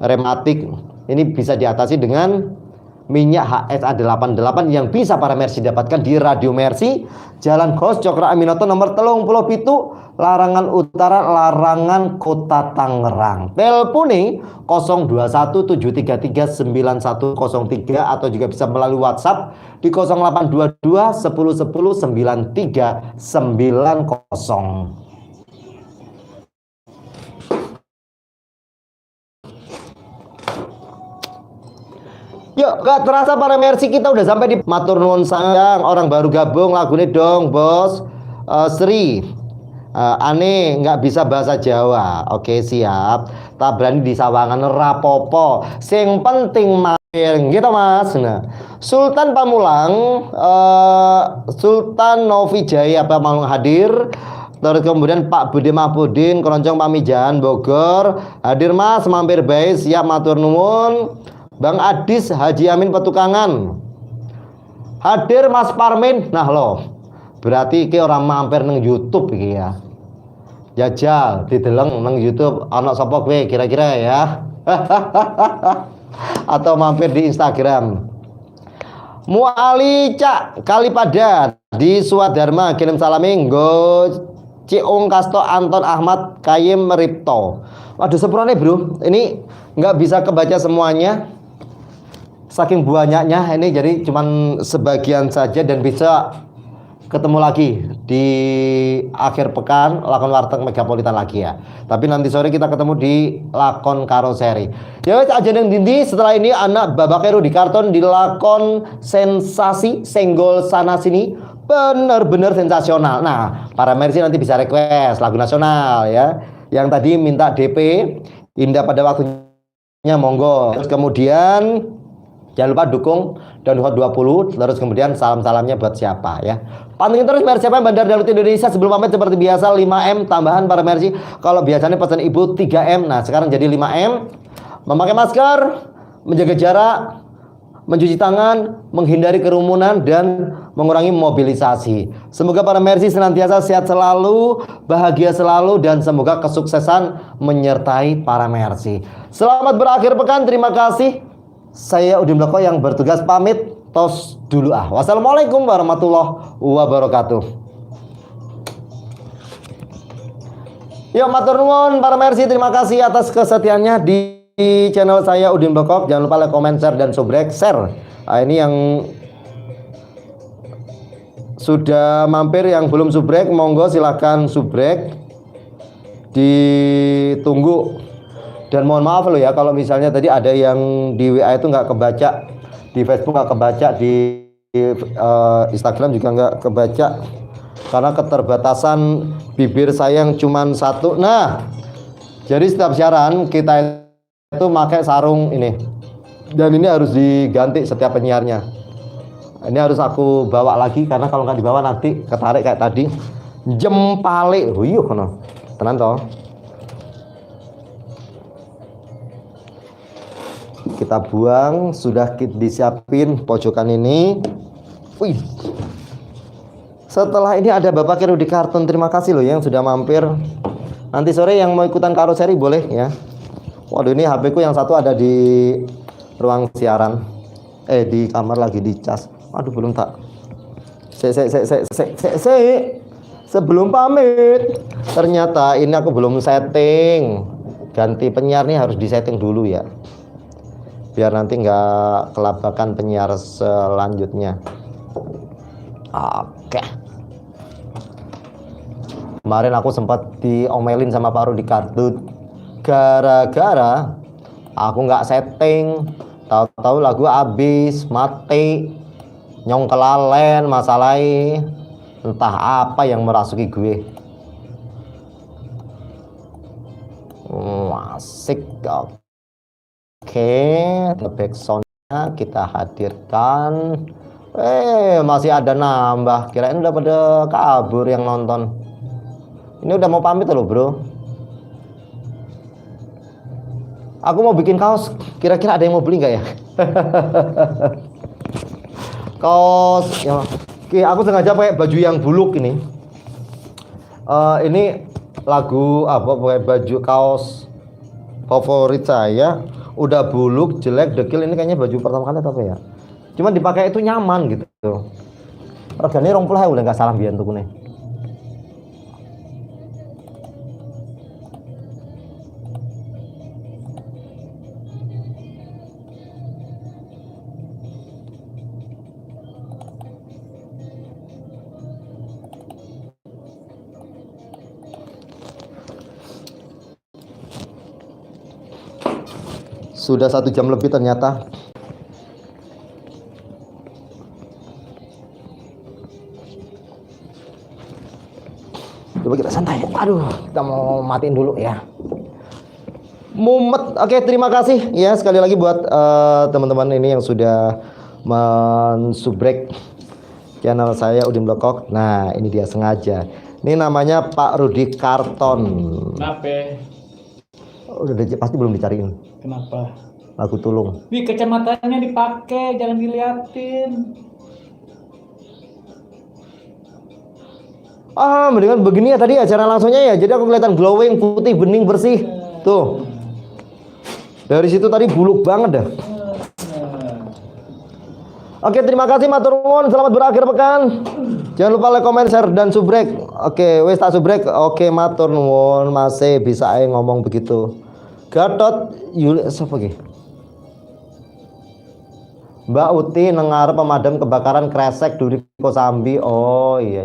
rematik. Ini bisa diatasi dengan minyak HSA 88 yang bisa para Mercy dapatkan di Radio Mercy, Jalan Hos Cokro Aminoto nomor 37, Larangan Utara, Larangan Kota Tangerang. Telepone 0217339103 atau juga bisa melalui WhatsApp di 0822 10 10 9390. Yuk, gak terasa para Mercy kita udah sampai di matur nuwun sayang, orang baru gabung lagune dong, Bos. Sri. Aneh nggak bisa bahasa Jawa. Oke, siap. Tak berani di sawangan rapopo. Sing penting mampir gitu, Mas. Nah, Sultan Pamulang, Sultan Novi Jaya Pamulang hadir. Terus kemudian Pak Budi Mahpudin, Keroncong Pamijahan Bogor, hadir Mas, mampir baik, siap matur nuwun. Bang Adis Haji Amin Petukangan. Hadir Mas Parmin. Nah loh. Berarti iki orang mampir nang YouTube iki ya. Jajal dideleng nang YouTube ana sapa kowe kira-kira ya. Atau mampir di Instagram. Muali Cak Kalipada di Swadharma kirim salame nggo Ciung Kasto Anton Ahmad Kayim Ripto. Waduh sepurane bro, ini nggak bisa kebaca semuanya. Saking banyaknya ini jadi cuman sebagian saja dan bisa ketemu lagi di akhir pekan lakon warteg Megapolitan lagi ya. Tapi nanti sore kita ketemu di lakon karoseri. Ya wes aja yang dindi, setelah ini anak Babak Rudi Karton di lakon sensasi senggol sana sini, bener-bener sensasional. Nah, para Mercy nanti bisa request lagu nasional ya. Yang tadi minta DP indah pada waktunya, monggo. Terus kemudian jangan lupa dukung dan Hot 20, terus kemudian salam-salamnya buat siapa ya. Pantengin terus Mercy FM Bandar Dangdut Indonesia. Sebelum pamit seperti biasa 5M tambahan para Mercy. Kalau biasanya pesan ibu 3M, nah sekarang jadi 5M. Memakai masker, menjaga jarak, mencuci tangan, menghindari kerumunan, dan mengurangi mobilisasi. Semoga para Mercy senantiasa sehat selalu, bahagia selalu, dan semoga kesuksesan menyertai para Mercy. Selamat berakhir pekan, terima kasih. Saya Udin Bloko yang bertugas pamit, tos dulu ah. Wassalamualaikum warahmatullahi wabarakatuh. Yuk, matur nuwun para Mercy, terima kasih atas kesetiaannya di channel saya Udin Blekok. Jangan lupa like, comment, share, dan subrek, share. Nah, ini yang sudah mampir, yang belum subrek, monggo silahkan subrek. Ditunggu. Dan mohon maaf loh ya kalau misalnya tadi ada yang di WA itu nggak kebaca, di Facebook nggak kebaca, di Instagram juga nggak kebaca karena keterbatasan bibir saya yang cuman satu. Nah, jadi setiap siaran kita itu pakai sarung ini, dan ini harus diganti setiap penyiarnya. Ini harus aku bawa lagi karena kalau nggak dibawa nanti ketarik kayak tadi. Jempale, huyuh kono. Tenan toh. Kita buang, sudah disiapin pojokan ini. Wih. Setelah ini ada Bapak Rudi Kartun. Terima kasih loh yang sudah mampir. Nanti sore yang mau ikutan karoseri boleh ya. Waduh, ini HP ku yang satu ada di ruang siaran. Di kamar lagi dicas. Aduh, belum tak. Se se se se se se se. Sebelum pamit, ternyata ini aku belum setting. Ganti penyiar nih harus disetting dulu ya, biar nanti nggak kelabakan penyiar selanjutnya. Oke. Kemarin aku sempat diomelin sama Pak Rudi Kartut gara-gara aku nggak setting. Tahu-tahu lagu habis, mati, nyong kelalen, masalahnya entah apa yang merasuki gue. Asik. Oke, the backsoundnya kita hadirkan. Masih ada nambah. Kirain udah pada kabur yang nonton. Ini udah mau pamit loh, bro. Aku mau bikin kaos. Kira-kira ada yang mau beli nggak ya? Kaos. Ya. Oke, aku sengaja pakai baju yang buluk ini. Ini lagu apa? Pakai baju kaos favorit saya. Udah buluk, jelek, dekil. Ini kayaknya baju pertama kali atau apa ya? Cuman dipakai itu nyaman gitu. Regane 20.000 nggak salah biyen tukune. Sudah 1 jam lebih ternyata. Coba kita santai. Aduh, kita mau matiin dulu ya. Mumet. Oke, terima kasih ya sekali lagi buat teman-teman ini yang sudah mensubrek channel saya Udin Blekok. Nah, ini dia sengaja. Ini namanya Pak Rudi Karton. Kenapa? Udah pasti belum dicariin. Kenapa? Lagu Tulung. Wih, kacamatanya dipakai, jangan diliatin. Ah, mendingan begini ya tadi acara langsungnya ya. Jadi aku kelihatan glowing, putih, bening, bersih. Tuh. Dari situ tadi buluk banget dah. Oke, terima kasih matur nuwun. Selamat berakhir pekan. Jangan lupa like, comment, share, dan subrek. Oke, wes tak subrek. Oke, matur nuwun. Masih bisa aja ngomong begitu. Gatot Yuli siapa ki? Mbak Uti neng ngarep pemadam kebakaran Kresek Duri Kosambi. Oh iya.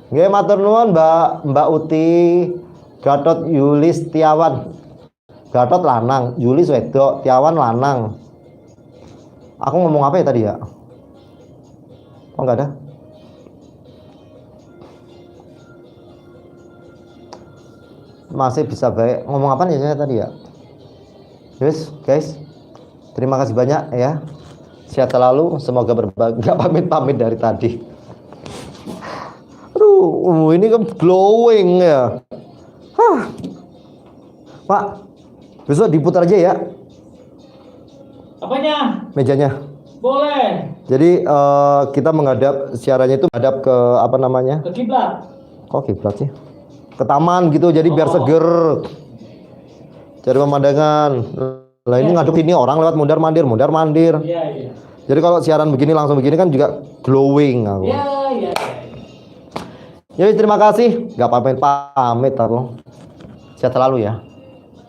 Nggih, matur nuwun Mbak Mbak Uti. Gatot Yulis Tiawan. Gatot lanang, Yulis wedok, Tiawan lanang. Aku ngomong apa ya tadi ya? Oh, enggak ada. Masih bisa baik. Ngomong apa nih saya tadi ya? Yes, guys. Terima kasih banyak ya. Sehat selalu, semoga berbahagia. Pamit-pamit dari tadi. Aduh, ini kan glowing ya. Hah. Pak, besok diputar aja ya. Apanya? Mejanya. Boleh. Jadi kita menghadap, siarannya itu menghadap ke apa namanya? Ke kiblat. Kok kiblat sih? Ke taman gitu, jadi biar seger. Cari pemandangan. Lah ini ngadep ini orang lewat mundar mandir, mundar mandir. Iya. Jadi kalau siaran begini langsung begini kan juga glowing aku. Iya. Ya terima kasih. Gak pamit-pamit aku. Sehat selalu ya.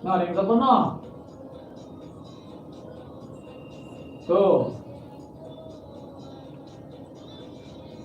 No, ada yang telepon no. Tuh.